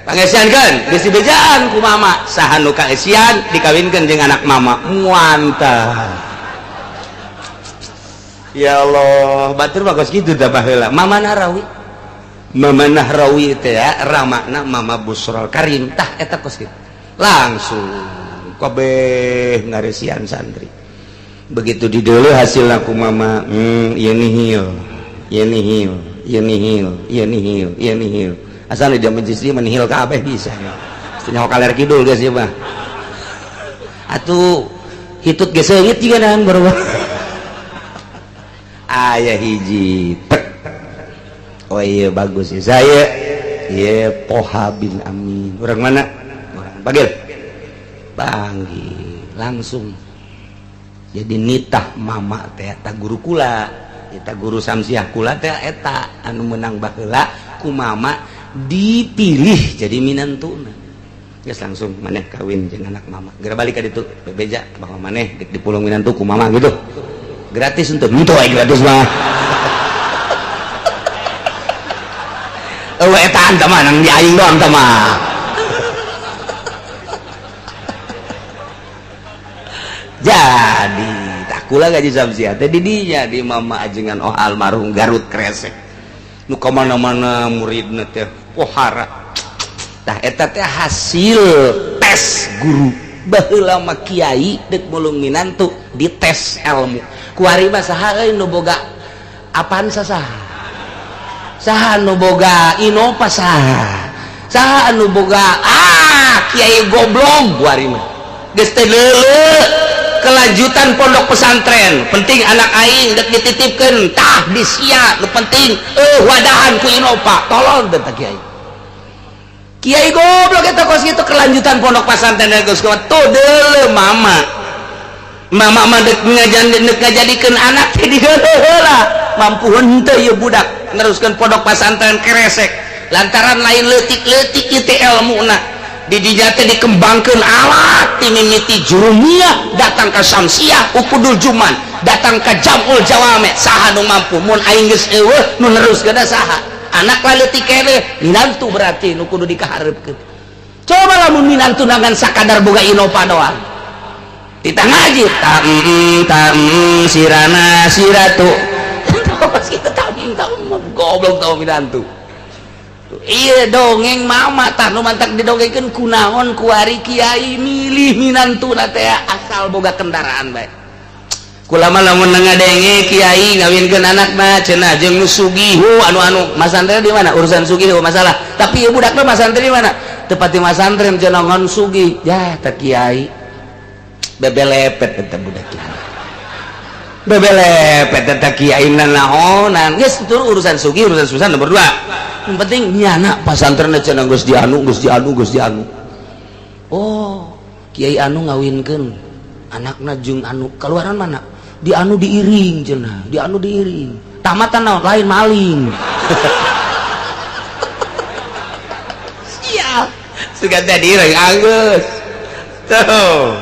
S1: pangeusiankeun, geus dibejaan ku mama saha nu kaeusian dikawinkeun jeung anak mama. Muantah, ya Allah, batur mah kos kitu tah baheula. Mama Nahrawi, Mama Nahrawi teh ya ramana Mama Busrol Karim tah eta kos kitu langsung kabeh ngaresian santri. Begitu dideuleu hasilna ku mama, ieu nihil, ieu nihil, ieu nihil, ieu nihil, ieu nihil. Asal di majlis ieu mah nihil kabeh bisa ya. Nyaho kaler kidul geus ieu mah atuh, hitut geus seungit juga nahan baru aya hiji tek. Oh iya, bagus ya, saya iya Poha bin Amin, orang mana? Orang panggil, panggil langsung jadi nitah mama teh. Eta guru kula, eta guru Samsiah kula teh, eta anu menang baheula ku mama dipilih jadi minantuna. Geus langsung maneh kawin jeung anak mama, geura balik ka ditu bebeja bahwa maneh dipulung minantu ku mama gitu. Gratis untuk untuk gratis mah. Oh, eta anta mah nang di aing doang tah mah. Jadi tak kula gaji Samsiah teh di dinya di mama ajengan, oh almarhum Garut Kresek nu ka mana-mana muridna teh pohara. Tah eta teh hasil tes guru baheula mah. Kiai deuk mulung minantu dites ilmu, kuari mah saha euy nu boga Avanza, saha saha nu boga Innova, saha saha anu boga, ah kiai goblok. Kuari mah geus teh leuleuk kelanjutan pondok pesantren, penting anak aing dek dititipkeun tah di sia, nu penting wadahan ku Innova, tolong teh kiai.
S2: Kiai goblok eta kos kitu kelanjutan pondok pesantren geus tuh deuleu mama. Mama mah dek ngajadikeun anak teh diheula mampu henteu ieu budak neruskeun pondok pesantren keresek lantaran lain leutik-leutik ieu teh elmuna di dinya teh dikembangkeun alat ti mimiti jurumiyah datang ka Syamsiah, Uqudul Juman, datang ka Jam'ul Jawame. Saha nu mampu mun aing geus eueuh nu neruskeun saha? Anak lah leutik keneh, minantu berarti nu kudu dikahareupkeun. Coba lamun minantu ngan sakadar boga Innova doang, titah ngaji tam tam sirana siratu kitu tam tam, goblok tau minantu. Iya, dongeng mama tah nu mantak didongengkeun. Kunaon kuari kiai milih minantu teh asal boga kendaraan bae? Kulama lamun ngadenge kiai ngawinkeun anakna cenah jeung nu sugih, anu anu masantren di mana, urusan sugih masalah, tapi ieu budakna masantren di mana? Teu pati masantren cenah, ngan sugih. Ya teh kiai bebelepet eta budak kiai, bebelepet eta kiai nanaonan. Geus itu urusan sugih, urusan susah nomor dua, yang penting nyana pasantren cenah geus dianu, geus dianu, geus dianu. Oh, kiai anu ngawinkeun anakna jeung anu keluaran mana di anu diiring cenah, di anu diiring tamatan naon, lain maling. Siap suka teh diiring anggeus tuh.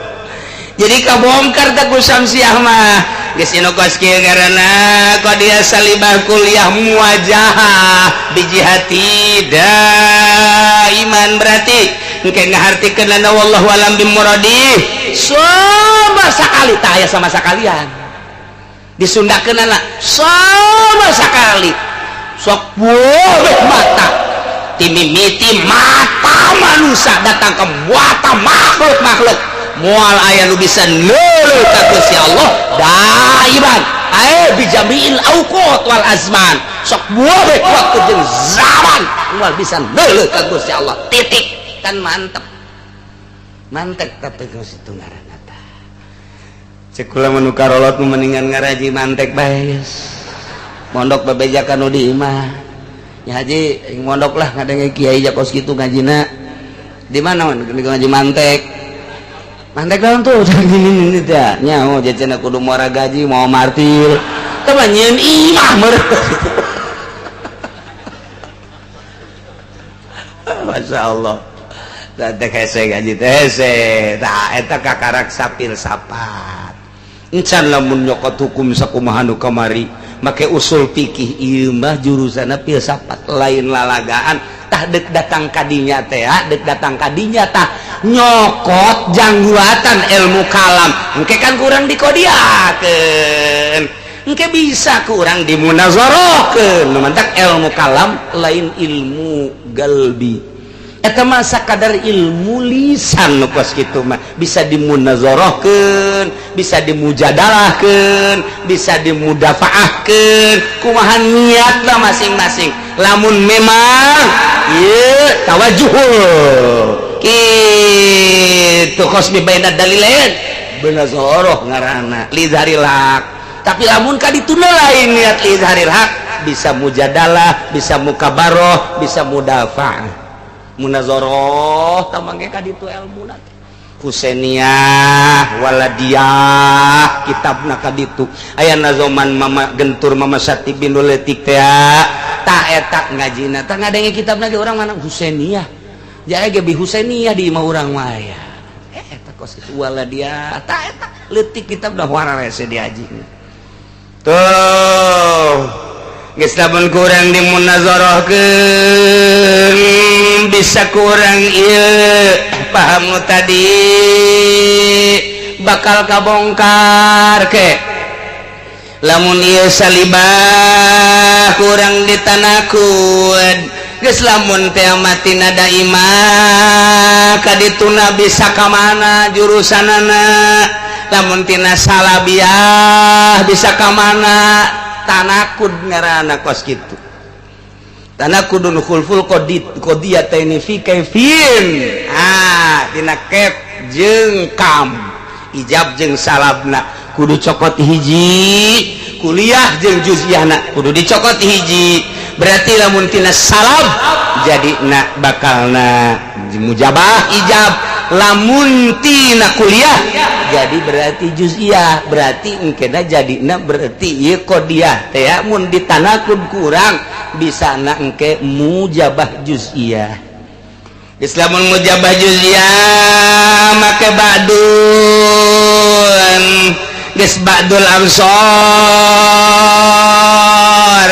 S2: Jadi kabongkar tak ku Syamsiah mah geus inu kos kieu ngaranna qadiyah salibah kuliah muwajahah bijihati daiman, berarti engke ngahartikeun wallahu alam bimuradi sama sekali tak aya, sama sekalian disundakeun anak sama sekali. Sok boleh mata timimiti mata manusia datang ke mata makhluk makhluk, moal aya nu bisa neuleuh ka Gusti Allah daiman ae bijamiil auqat wal azman. Sok boleh waktu jeung zaman moal bisa neuleuh ka Gusti Allah, titik. Kan mantep mantep, tapi geus itu ngaranna tah cek kula mah nu karolot mendingan ngaraji mantek bae geus mondok bebejakan nu di imah ya. Haji aing mondok lah, ngadenge kiai kos kitu ngajina di mana ngaji mantek mantek naon tuh gini ini teh nya. Oh, cenah kudu muara gaji mau martir teh mah nyieun imah meureun. Masya Allah, teh hese gaji teh hese tah eta kakarak sapil sapat encan. Lamun nyokot hukum sakumaha nu kamari make usul fikih, ieu mah jurusanna filsafat, lain lalagaan. Tah dek datang kadinya teh, dek datang kadinya tah nyokot jangguatan ilmu kalam engke kan kurang dikodiakeun, engke bisa kurang dimunazarahkeun. Nu mantak ilmu kalam lain ilmu galbi, eta mah sakadar ilmu lisan. Nu kos kitu mah bisa dimunazarahkeun, bisa dimujadalahkeun, bisa dimudafaahkeun, kumaha niatna masing-masing. Lamun memang ieu tawajuh kitu khosmi baina dalilain, munazarah ngaranna lidharil haq. Tapi lamun ka dituna lain niat lidharil haq, bisa mujadalah, bisa mukabaroh, bisa mudafaah, munazarah tamangge ka ditu ilmuna teh. Husainiyah waladiyah kitabna ka ditu aya nazoman mama gentur mama Sati bin letik teh ta eta ngajina tah ngadenge kitabna ge urang mana Husainiyah jae ge bi Husainiyah di imah urang mah aya eta kos kitu waladiyah ta eta leutik kitabna wararese diaji tuh. Geus lamun kurang dimunazarahkeun, bisa kurang ieu paham nu tadi bakal kabongkar ke. Lamun ieu salibah kurang ditanakud geus lamun teh mati nada imah kadituna bisa ka mana jurusanana? Lamun tina salabiah bisa ka mana? Tanakud ngaranna kos kitu, tanakudun khulful qadid qadiyataini fi kaifin. Ah, tina kef jeung kam, ijab jeung salabna kudu cokot hiji, kuliah jeung juz'iyahna kudu dicokot hiji. Berarti lamun tina salab
S1: Jadi na bakalna mujabah ijab, lamun tina kuliah jadi berarti juz'iyah, berarti engkena jadina berarti ieu qodiyah teh ya, mun ditanakub kurang bisa na engke mujabah juz'iyah. Islamun mujabah juz'iyah make ba'dun, geus ba'dul absor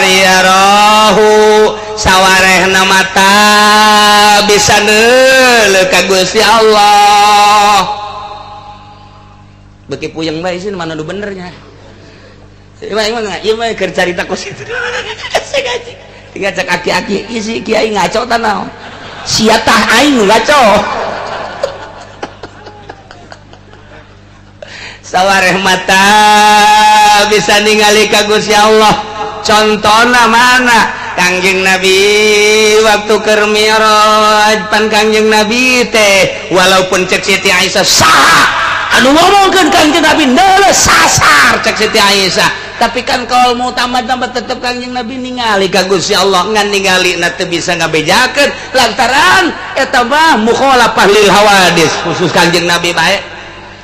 S1: ya rohu, sawarehna mata bisa neuleuh ka Gusti Allah. Beki puyeng bae sih, mana nu benernya. Ieu mah, ieu mah keur carita kos itu. Saya ngaji. Tinggal cek aki-aki, isi kiai ngaco tah naon? Sia tah, aing nu ngaco. Sawareh mata bisa ningali ka Gusti Allah. Contona mana? Kangjeng Nabi waktu keur Mi'raj, pan Kangjeng Nabi teh walaupun cek Siti Aisyah, saha anu ngomongkeun Kangjeng Nabi neuleuh sasar, cek Siti Aisyah, tapi kan kalau mau tambah-tambah tetep Kangjeng Nabi ningali ka Gusti Allah, ngan ningali na teu bisa ngabejakeun lantaran eta mah mukhalafah lil hawadis, khusus Kangjeng Nabi bae.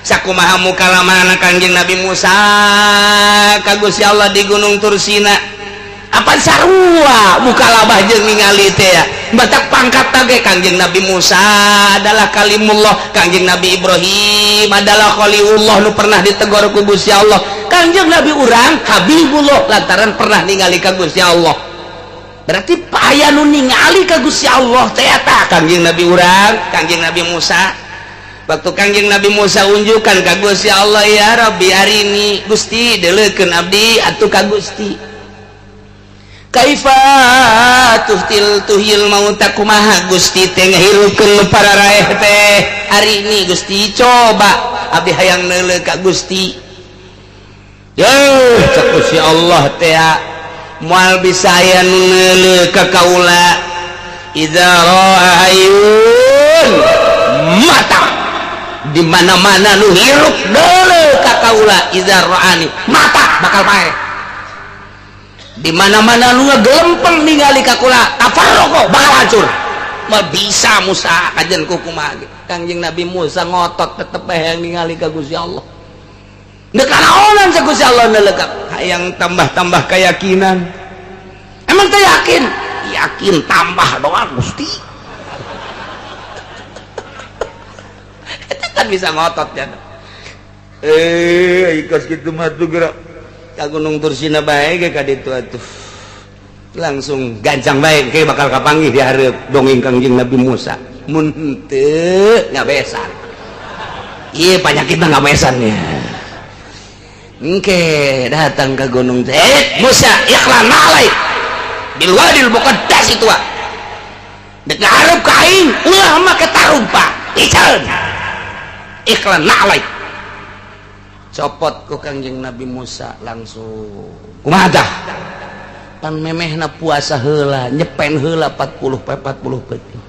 S1: Sakumaha mukalamana Kangjeng Nabi Musa ka Gusti Allah di Gunung Tursina, apa sarua mukalabah jeung ningali teh ya. Batak pangkat tage Kangjeng Nabi Musa adalah kalimullah, Kangjeng Nabi Ibrahim adalah khalilullah nu pernah ditegur ku Gusti Allah, Kangjeng Nabi urang Habibullah lantaran pernah ningali ka Gusti Allah. Berarti aya nu ningali ka Gusti Allah teh eta Kangjeng Nabi urang, Kangjeng Nabi Musa. Waktu Kangjeng Nabi Musa unjukkan ka Gusti Allah, ya Rabbi arini, Gusti deuleukeun abdi atuh ka Gusti. Kaifa tuhtil tuhyil mauta, kumaha Gusti teh ngahirupkeun para raeh teh? Hari ini Gusti, coba abdi hayang neuleuh ka Gusti. Yeuh, cek Gusti Allah teh, moal bisa aya nu neuleuh ka kaula. Idza ra'a ayun mata, di mana-mana nu hirup deuleuh ka kaula, idza ra'ani mata, bakal paeh. Di mana-mana nu ngegelempeng ningali ka kula, tafarraqo, bakal hancur. Moal bisa Musa kajen ku kumaha. Kangjeng Nabi Musa ngotot tetep hayang ningali ka Gusti Allah. Deuk naonan cek Gusti Allah neuleuh ka hayang tambah-tambah keyakinan. Emang teh yakin? Yakin tambah doang, Gusti. Eta kan bisa ngotot ya. Eh, ikas kitu mah tuh gerak ka Gunung Tursina bae ge ka ditu atuh. Langsung gancang bae ke bakal kapanggih di hareup dongeng Kangjeng Nabi Musa. Mun henteu ngabesan. Ieu panyakitna ngabesan ya. Engke datang ke gunung teh, Musa ikhla nalaik bil wadil muqaddas itu. Dek ngarep ka aing ulah make tarumpa. Iceun. Ikhla nalaik. Copot ku Kangjeng Nabi Musa langsung. Kumaha tah? Pan memehna puasa heula, nyepen heula 40 poe 40 peuting.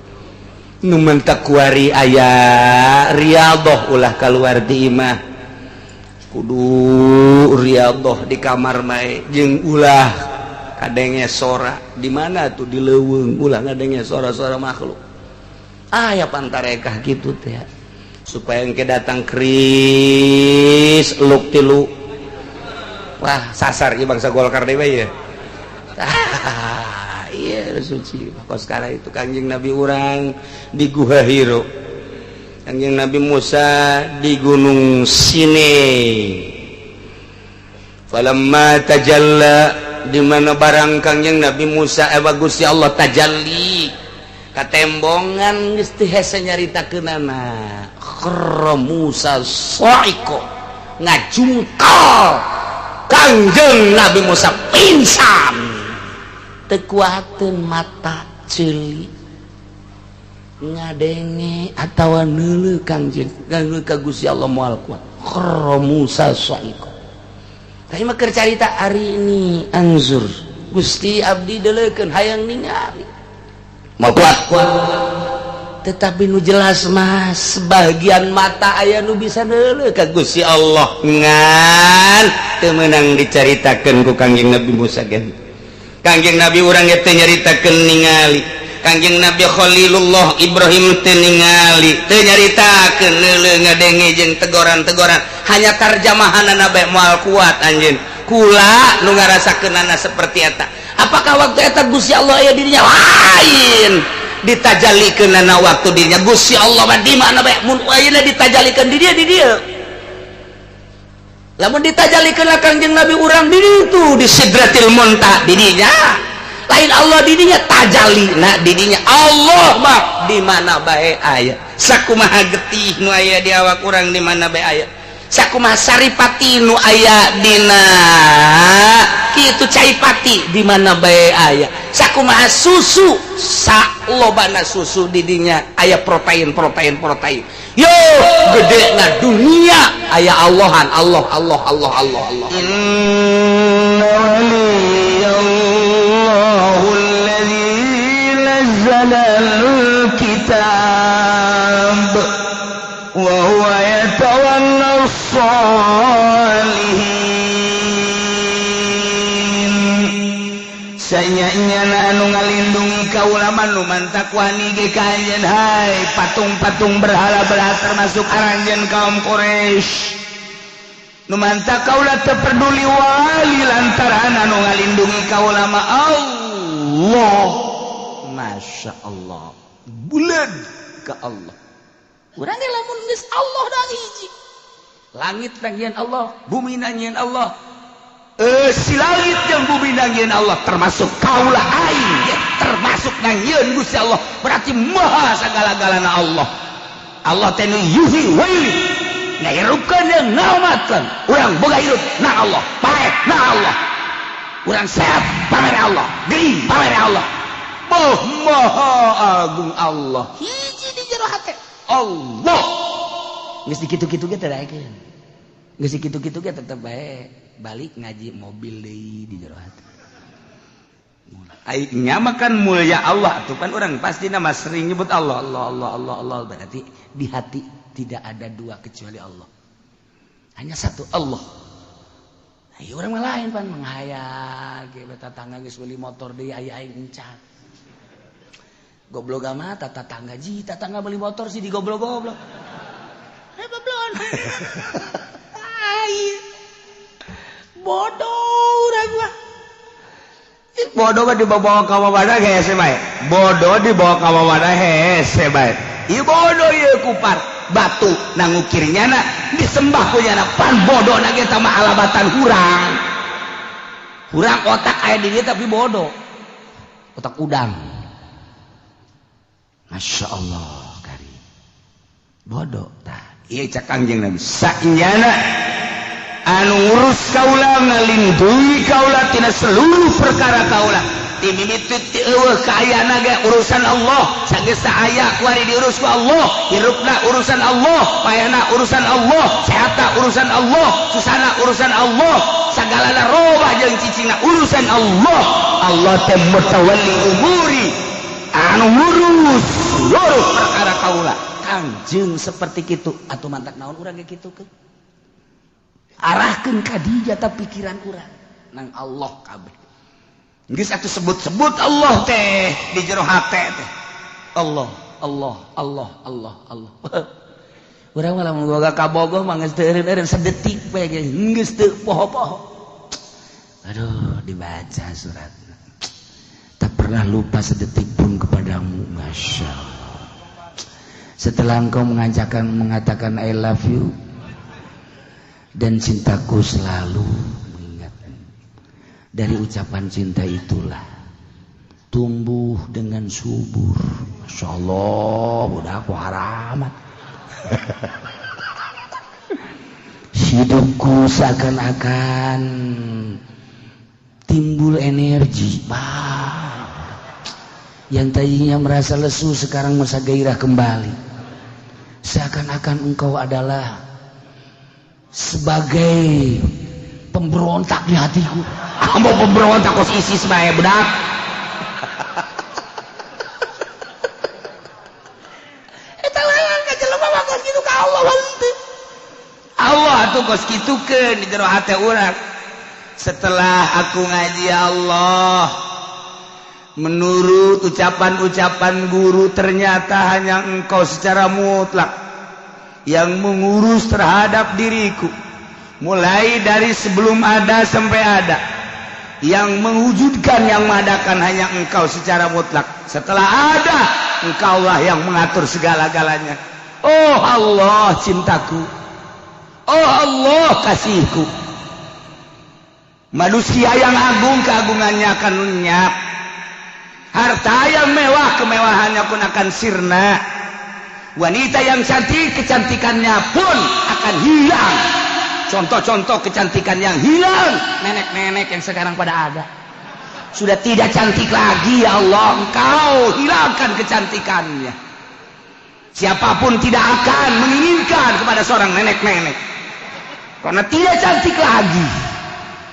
S1: Nu mentak kuari aya riyadhah, ulah kaluar di imah. Kudu riyadhah di kamar bae jeung ulah kadenge sora. Di mana tuh? Di leuweung, ulah ngadenge sora-sora makhluk. Aya pantarekah kitu teh supaya engke datang kris luk tilu. Wah, sasar ieu bangsa Golkar dewe ya. Iya, suci kos sekarang itu. Kangjeng Nabi urang di Guha Hiro, Kangjeng Nabi Musa di Gunung Sinai. Falamma tajalla, di mana barang Kangjeng Nabi Musa Gusti Allah tajalli katembongan, geus teu hese nyaritakeunana. Kharra Musa sa'iqa, ngajungkal Kangjeng Nabi Musa pingsan, teu kuateun mata ceuli ngadenge atawa neuleuh Kangjeng ka Gusti Allah, moal kuat. Kharra Musa sa'iqa. Tapi mah keur carita ari ini anzur, Gusti abdi deuleukeun hayang ningali, mau kuat kuat. Tetapi nu jelas mah sebagian mata aya nu bisa neuleuh ka Gusti Allah, ngan teu meunang dicaritakeun ku Kangjeng Nabi Musa. Gen Kangjeng Nabi urang ge teu nyaritakeun ningali. Kangjeng Nabi Khalilullah Ibrahim teu ningali, teu nyaritakeun, neuleuh ngadenge jeung tegoran-tegoran, hanya tarjamahanana bae moal kuat anjeun. Kula nu ngarasakeunana seperti eta. Apakah waktu eta Gusti Allah aya dirinya? Lain. Ditajalikeunana waktu dirinya Gusti Allah mah di mana bae, mun ayeuna ditajalikeun di dieu, di dieu. Lamun ditajalikeun Kangjeng Nabi urang di ditu di Sidratil Muntaha di dinya. Lain Allah di dinya tajalina di dinya. Allah mah di mana bae aya. Sakumaha getih nu aya di awak urang di mana bae aya. Sakumaha saripati nu aya dina kitu caipati di mana bae aya. Sakumaha susu salobana susu di dinya aya protein protein protein. Yo gede na dunia aya Allahan Allah Allah Allah Allah Allah.
S4: Inna waliyallahu alladzi nazzala al-kitab wa huwa yatawalla as-salihin.
S1: Sanya-nyana anu ngalindungi kaula mah nu mantak wani ge ka anjeun, hai patung-patung berhala-berhala termasuk aranjeun kaum Quraisy. Nu mantak kaula teu peduli wali lantaran anu ngalindungi kaula mah Allah. Masya Allah, bulan ke Allah. Urang ge lamun geus Allah dah hiji. Langit nangieun Allah, bumi nangieun Allah. Si langit yang bumi nangieun Allah termasuk kaula aing ya, termasuk nangieun Gusti Allah, berarti maha sagala-galana Allah. Allah teh nu yuhyi wa yumiit, ngahirupkeun jeung ngaomatkeun. Urang boga hirup na Allah, paeh na Allah, urang sehat pamere Allah, gering pamere Allah. Boh maha agung Allah hiji di jero hate Allah. Geus dikitu-kitu ge teh daekeun, geus dikitu-kitu ge tetep bae balik ngaji mobil deui di jero hati. Aing makan mulia Allah tuh kan orang pasti nama sering nyebut Allah Allah Allah Allah Allah, berarti di hati tidak ada dua kecuali Allah, hanya satu Allah. Ayo orang lain pan menghayal ge tetangga geus beli motor deui aya aing encan. Goblok amat tetangga ji, tetangga beli motor sih di goblok-goblok. Eh goblok. Ai. Bodoh urang mah.
S2: Bodoh mah dibawa ka wadah hese bae. Bodoh dibawa ka wadah hese bae.
S1: Ieu bodoh ieu kupar batu nangukirnya na disembah ku nyana pan bodoh na ge mah alabatan hurang. Hurang otak aya di dieu tapi bodoh. Otak udang. Masya Allah kari. Bodoh tah.
S2: Ieu cak Kangjeng Nabi sanyana anu ngurus kaula ngalindungi kaula tina seluruh perkara kaula ti mimiti ti eueuh kaayana ge urusan Allah, sageus aya kuari diurus ku Allah, hirupna urusan Allah, payana urusan Allah, sehatna urusan Allah, susahna urusan Allah, sagalana robah jeung cicingna urusan Allah. Allah teh mutawalli umuri, anu ngurus seluruh perkara kaula.
S1: Kangjeng seperti kitu atuh mantak naon urang ge kitu ke arahkeun ka dinya ta pikiran urang nang Allah kabeh.
S2: Geus atuh sebut-sebut Allah teh di jero hate teh.
S1: Allah Allah Allah Allah Allah. Urang mah lamun boga kabogoh mah geus teu eureun-eureun sedetik bae ge geus teu poho-poho. Aduh dibaca surat. Tak pernah lupa sedetik pun kepadamu, Masya Allah. Setelah engkau mengajakkan mengatakan I love you dan cintaku selalu mengingatmu. Dari ucapan cinta itulah tumbuh dengan subur. Masya Allah, udah aku haramat. Hidupku seakan-akan timbul energi. Bah. Yang tadinya merasa lesu sekarang merasa gairah kembali. Seakan-akan engkau adalah sebagai pemberontak di hatiku.
S2: Mau pemberontak kos ISIS bae budak.
S1: Eta lawan ka jelema mah kos kitu ka Allah henteu.
S2: Allah atuh kos kitukeun di jero hate urang. Setelah aku ngaji Allah,
S1: Menurut ucapan-ucapan guru, ternyata hanya engkau secara mutlak yang mengurus terhadap diriku, mulai dari sebelum ada sampai ada. Yang mewujudkan, yang mengadakan hanya engkau secara mutlak. Setelah ada, engkaulah yang mengatur segala-galanya. Oh Allah cintaku, oh Allah kasihku. Manusia yang agung keagungannya akan lenyap, harta yang mewah kemewahannya pun akan sirna, wanita yang cantik kecantikannya pun akan hilang. Contoh-contoh kecantikan yang hilang, nenek-nenek yang sekarang pada ada sudah tidak cantik lagi. Ya Allah, engkau hilangkan kecantikannya. Siapapun tidak akan menginginkan kepada seorang nenek-nenek karena tidak cantik lagi.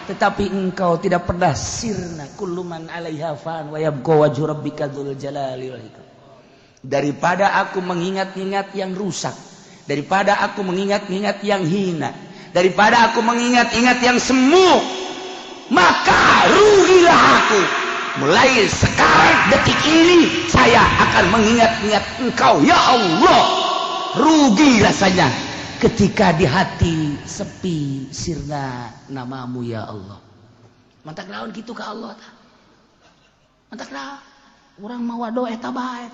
S2: Tetapi engkau tidak pernah sirna. Kullu man 'alaiha fan wa yabqa wajhu rabbika dzul jalali wal ikram. Daripada aku mengingat-ingat yang rusak, daripada aku mengingat-ingat yang hina, daripada aku mengingat-ingat yang semu, maka rugilah aku.
S1: Mulai sekarang detik ini saya akan mengingat-ingat engkau ya Allah. Rugi rasanya
S2: ketika di hati sepi sirna namamu ya Allah. Mantak naon kitu ka Allah tah. Mantak naon urang mawa doa eta bae.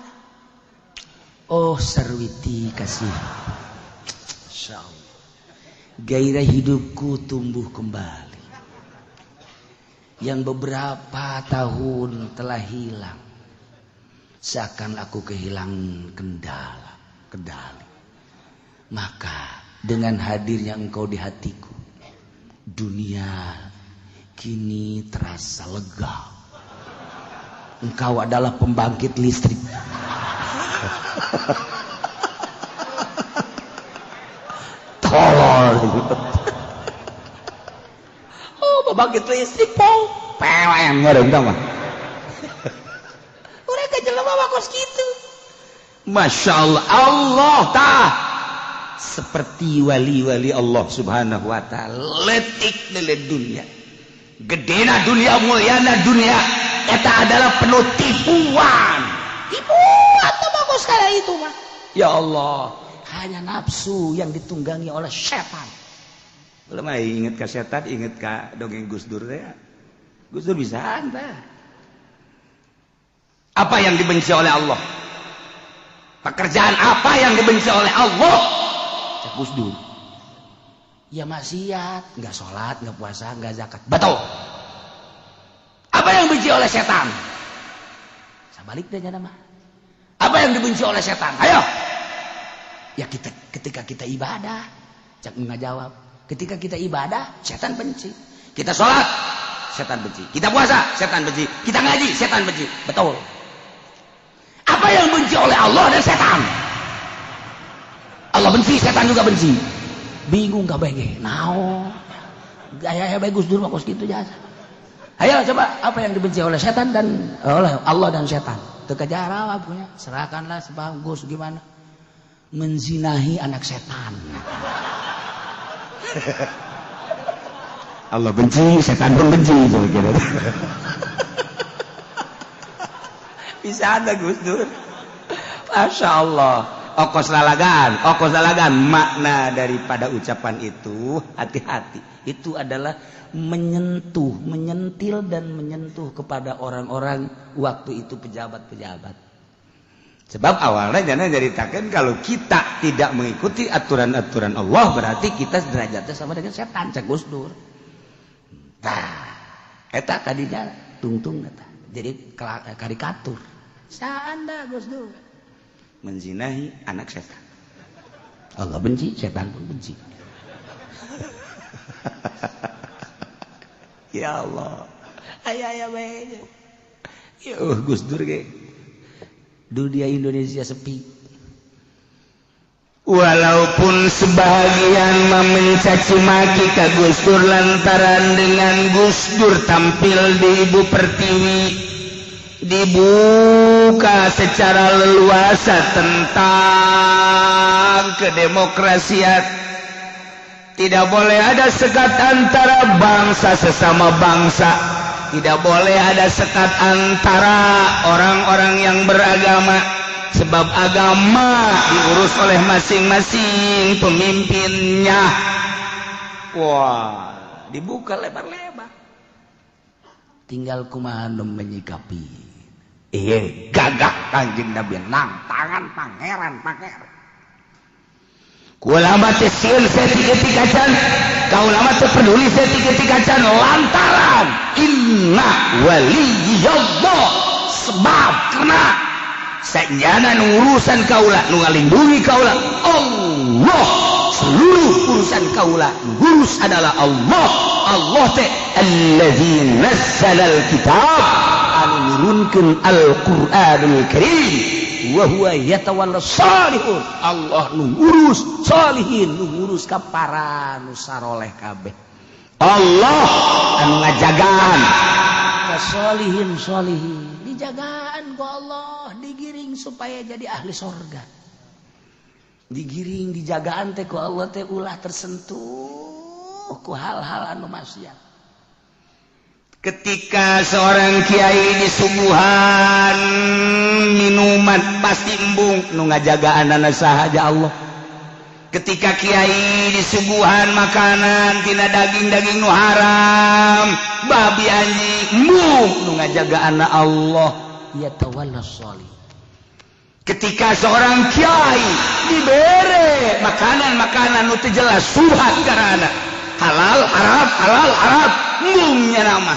S2: Oh sarwiti kasih. Insyaallah gairah hidupku tumbuh kembali yang beberapa tahun telah hilang, seakan aku kehilangan kendali. Maka dengan hadirnya engkau di hatiku, dunia kini terasa lega. Engkau adalah pembangkit listrik. Tolol. Oh, pembangkit listrik po.
S1: PLN ngeureun tah mah.
S2: Urang ka jelema mah kos kitu.
S1: Masya Allah, Allah tah seperti wali-wali Allah Subhanahu wa ta'ala, letik lele dunia, gedena dunia, mulyana dunia, eta adalah penuh tipuan.
S3: Tipuan tuh bagus kayak itu mah.
S1: Ya Allah,
S2: hanya nafsu yang ditunggangi oleh setan.
S1: Belum inget ka setan, inget ka dongeng Gus Dur teh. Gus Dur bisa tah. Apa yang dibenci oleh Allah? Pekerjaan apa yang dibenci oleh Allah? Cek Gus Dur.
S2: Ya maksiat, nggak sholat, nggak puasa, nggak zakat. Betul.
S1: Apa yang dibenci oleh setan?
S2: Sabalik deh nama.
S1: Apa yang dibenci oleh setan? Ayo.
S2: Ya kita ketika kita ibadah, cek nggak jawab. Ketika kita ibadah, setan benci.
S1: Kita sholat, setan benci. Kita puasa, setan benci. Kita ngaji, setan benci. Betul. Apa yang benci oleh Allah dan setan? Allah benci, setan juga benci.
S2: Bingung kabeh naon. Gaya bae Gus Dur mah kos kitu jasa. Ayo coba apa yang dibenci oleh setan dan oleh Allah dan setan? Teu kajarah punya. Serahkanlah sebab Gus gimana? Menzinahi anak setan.
S1: Allah benci, setan pun benci. Bisa ada Gus Dur. Masya Allah. Okos lalagan, okos lalagan. Makna daripada ucapan itu, hati-hati.
S2: Itu adalah menyentuh, menyentil dan menyentuh kepada orang-orang waktu itu pejabat-pejabat.
S1: Sebab awalnya jangan ceritakan kalau kita tidak mengikuti aturan-aturan Allah berarti kita derajatnya
S2: sama dengan setan, cek Gus Dur. Tah, eta tadinya tungtung eta. Jadi karikatur. Saanda Gus Dur
S1: menzinahi anak setan.
S2: Allah benci, setan pun benci.
S1: Ya Allah. Aya aya bae. Ya Gus Dur ge.
S2: Dunia Indonesia sepi.
S1: Walaupun sebagian mencaci maki ka Gus Dur lantaran dengan Gus Dur tampil di Ibu Pertiwi dibuka secara leluasa tentang kedemokrasian. Tidak boleh ada sekat antara bangsa sesama bangsa. Tidak boleh ada sekat antara orang-orang yang beragama, sebab agama diurus oleh masing-masing pemimpinnya. Wah, dibuka lebar-lebar,
S2: tinggal kumaha nu menyikapi.
S1: Iya, gagah Kanjeng Nabi nang tangan pangeran pangeran. Ulama teh sieun saeutik acan, kaulama teh peduli saeutik acan, lantaran inna waliyallah, sebab karena sanyana urusan kaula nu ngalindungi kaula Allah, seluruh urusan kaula ngurus adalah Allah. Allah teh allazi nazzalal kitab, anu nurunkeun Al-Qur'anul Karim, wa huwa yatawalla salihun. Allah nu ngurus salihin, nu ngurus ka para nu saroleh kabeh. Allah anu ngajagaan
S2: ka solihin solihin, dijagaan ku Allah, digiring supaya jadi ahli sorga, digiring, dijagaan teh ku Allah teh ulah tersentuh ku hal-hal anu maksiat.
S1: Ketika seorang kiai disuguhan minuman pasti embung, nu ngajagaan anak sahaja Allah. Ketika kiai disuguhan makanan tina daging-daging nu haram, babi, anjing, embung, nu ngajagaan anak Allah.
S2: Ya tawalla sholih.
S1: Ketika seorang kiai dibere makanan-makanan nu teu jelas subhat karena halal haram halal haram, embungnya nama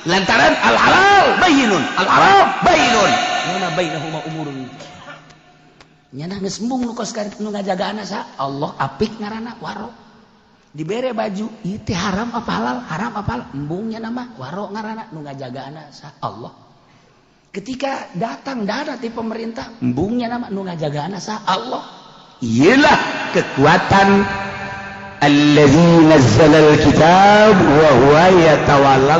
S1: lantaran al halal bayyinun al haram bayyinun
S2: mana bainahuma umurun. Nyana geus embung nu kos nu ngajagaan sa Allah, apik ngaranna waro. Dibere baju ieu teh haram apa halal, haram apa halal, embungnya nama waro ngaranna, nu ngajagaan sa Allah. Ketika datang dana ti pemerintah, embungnya nama nu ngajagaan sa Allah.
S1: Iyalah kekuatan allazi nazzalal kitab wa huwa yatawalla.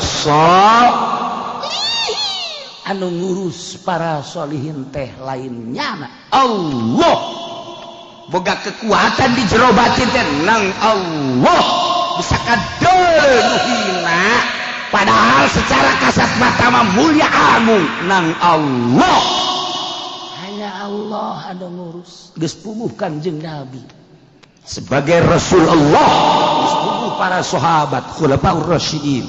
S2: Anu ngurus para solihin teh lainnya
S1: Allah. Boga kekuatan di jero batin teh nang Allah, bisa kadol nu hina padahal secara kasat mata mah mulia agung nang Allah.
S2: Hanya Allah anu ngurus. Geus puguh Kanjeng Nabi
S1: sebagai Rasul Allah,
S2: geus puguh para sahabat khulafaur rasyidin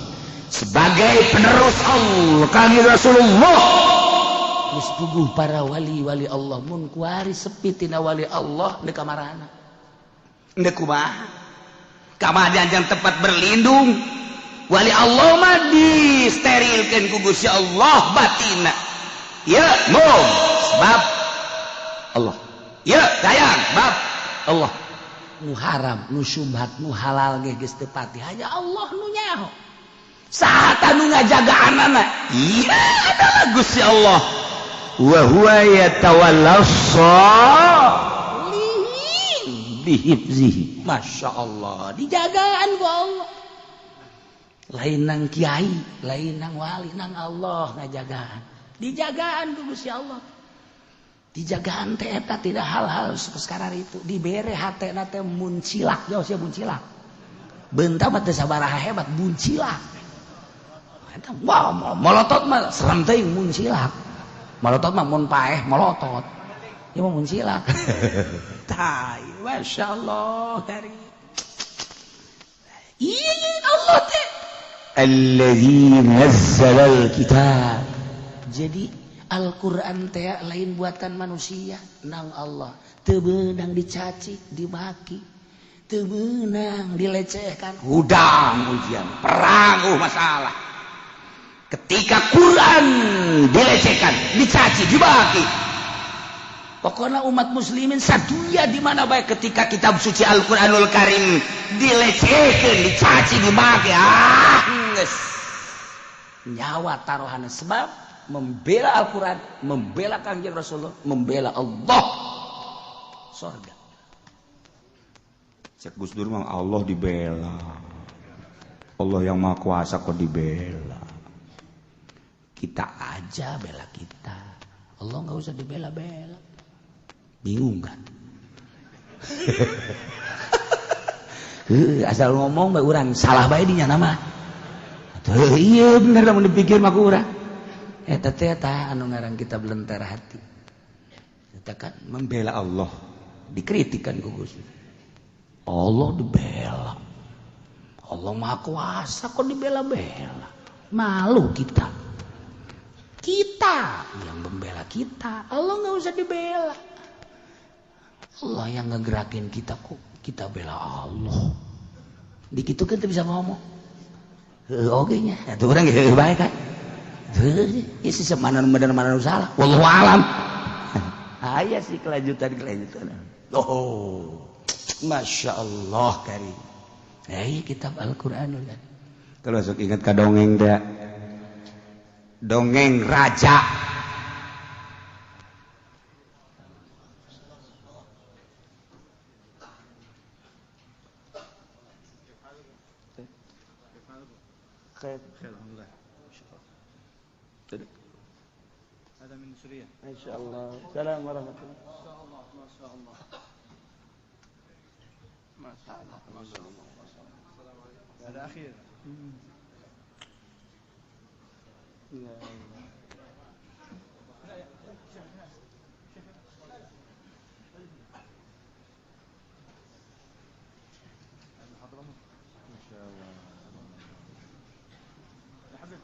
S1: sebagai penerus Allah kami Rasulullah,
S2: geus puguh para wali-wali Allah. Mun kuari sepi tina wali Allah, deuk kamarana?
S1: Ndek kumaha kamar janjang tempat berlindung wali Allah mah disterilkeun ku Gusti Allah batina. Ya mung sebab Allah, ya sayang sebab Allah.
S2: Nu haram, nu syubhat, nu halal ge geus teu pati, hanya Allah nu nyaho.
S1: Saat anu ngajagaan anak iya adalah Gusti Allah, wa huwa yatawalla
S2: lihin
S1: bihifzihi.
S2: Masya Allah, dijagaan ku Allah, lain nang kiai, lain nang wali, nang Allah ngajagaan, dijagaan ku Gusti Allah. Dijagaan teh eta tidak hal-hal sekarang itu dibere hatena teh muncilak jauh sia muncilak bentar mah teu sabaraha hebat muncilak eta. Wah, molotot mah serem teuing. Muncilak molotot mah mun paeh molotot, ieu mah muncilak. Tai, Masya Allah, dari iya Allah teh
S1: allazi nazzalal kitab.
S2: Jadi Al-Quran teh lain buatan manusia, nang Allah. Teu meunang dicaci dimaki, teu meunang dilecehkan.
S1: Hudang ujian perang, masalah ketika Quran dilecehkan, dicaci, dimaki.
S2: Pokoknya umat muslimin sadunya di mana baik
S1: ketika kitab suci Al-Quranul Karim dilecehkan, dicaci, dimaki, ah geus.
S2: Nyawa taruhan, sebab membela Al-Quran, membela Kangjeng Rasulullah, membela Allah, sorga.
S1: Cek Gus Dur mah Allah dibela, Allah yang maha kuasa kok dibela.
S2: Kita aja bela kita, Allah nggak usah dibela-bela. Bingung kan? Asal ngomong bae urang salah bae dinya nama. Teu ieu bener lamun dipikir mah ku urang. Eta teh tah anu ngaran kitab Lentera Hati. Eta kan membela Allah, dikritikan ku Gus. Allah dibela. Allah Maha Kuasa kok dibela-bela. Malu kita. Kita yang membela kita, Allah nggak usah dibela. Allah yang ngegerakin kita kok kita bela Allah. Dikitu kan bisa ngomong. Heuh oge nya. Atuh urang ge bae kan. Heuh, ieu sih mana nu bener mana nu salah. Wallahu alam. Aya sih kelanjutan-kelanjutan. Oh, Masya Allah karim. Kitab Al-Qur'anul Karim.
S1: Kalau sok ingat ka dongeng teh. Dongeng raja.
S5: خير خير الحمد لله. هذا من سوريا.
S1: ما شاء الله. السلام ورحمة الله.
S5: ما شاء الله ما شاء الله. ما شاء الله ما شاء الله. هذا أخير.
S1: يا الله.
S5: ما شاء الله. يا حبيبي.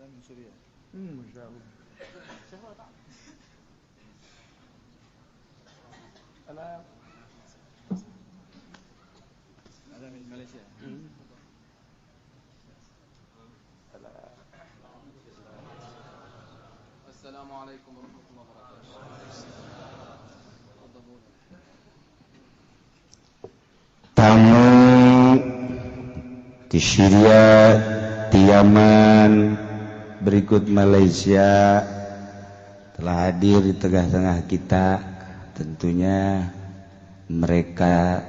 S5: هذا من سوريا.
S1: ما شاء الله.
S5: هذا من ماليزيا.
S6: السلام عليكم ورحمة الله وبركاته.
S1: Tamu di Syria, di Yaman, berikut Malaysia telah hadir di tengah-tengah kita. Tentunya mereka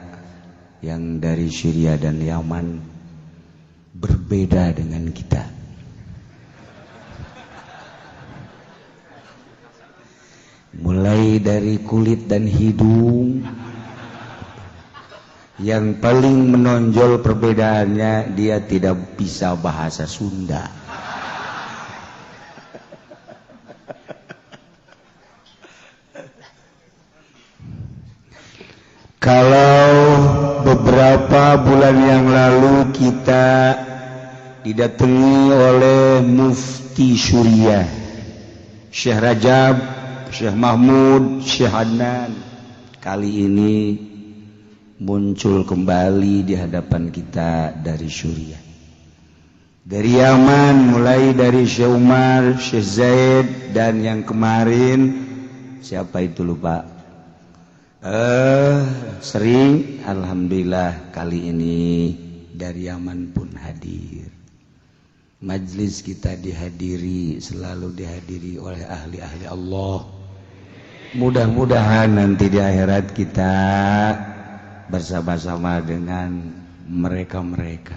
S1: yang dari Syria dan Yaman berbeda dengan kita. Mulai dari kulit dan hidung, yang paling menonjol perbedaannya dia tidak bisa bahasa Sunda. Kalau beberapa bulan yang lalu kita didatangi oleh Mufti Suriah, Syekh Rajab, Syekh Mahmud, Syekh Adnan, kali ini muncul kembali di hadapan kita dari Suriah. Dari Yaman, mulai dari Syekh Umar, Syekh Zaid, dan yang kemarin siapa itu lupa. Sering, alhamdulillah kali ini dari Yaman pun hadir. Majlis kita dihadiri, selalu dihadiri oleh ahli-ahli Allah. Mudah-mudahan nanti di akhirat kita bersama-sama dengan mereka-mereka.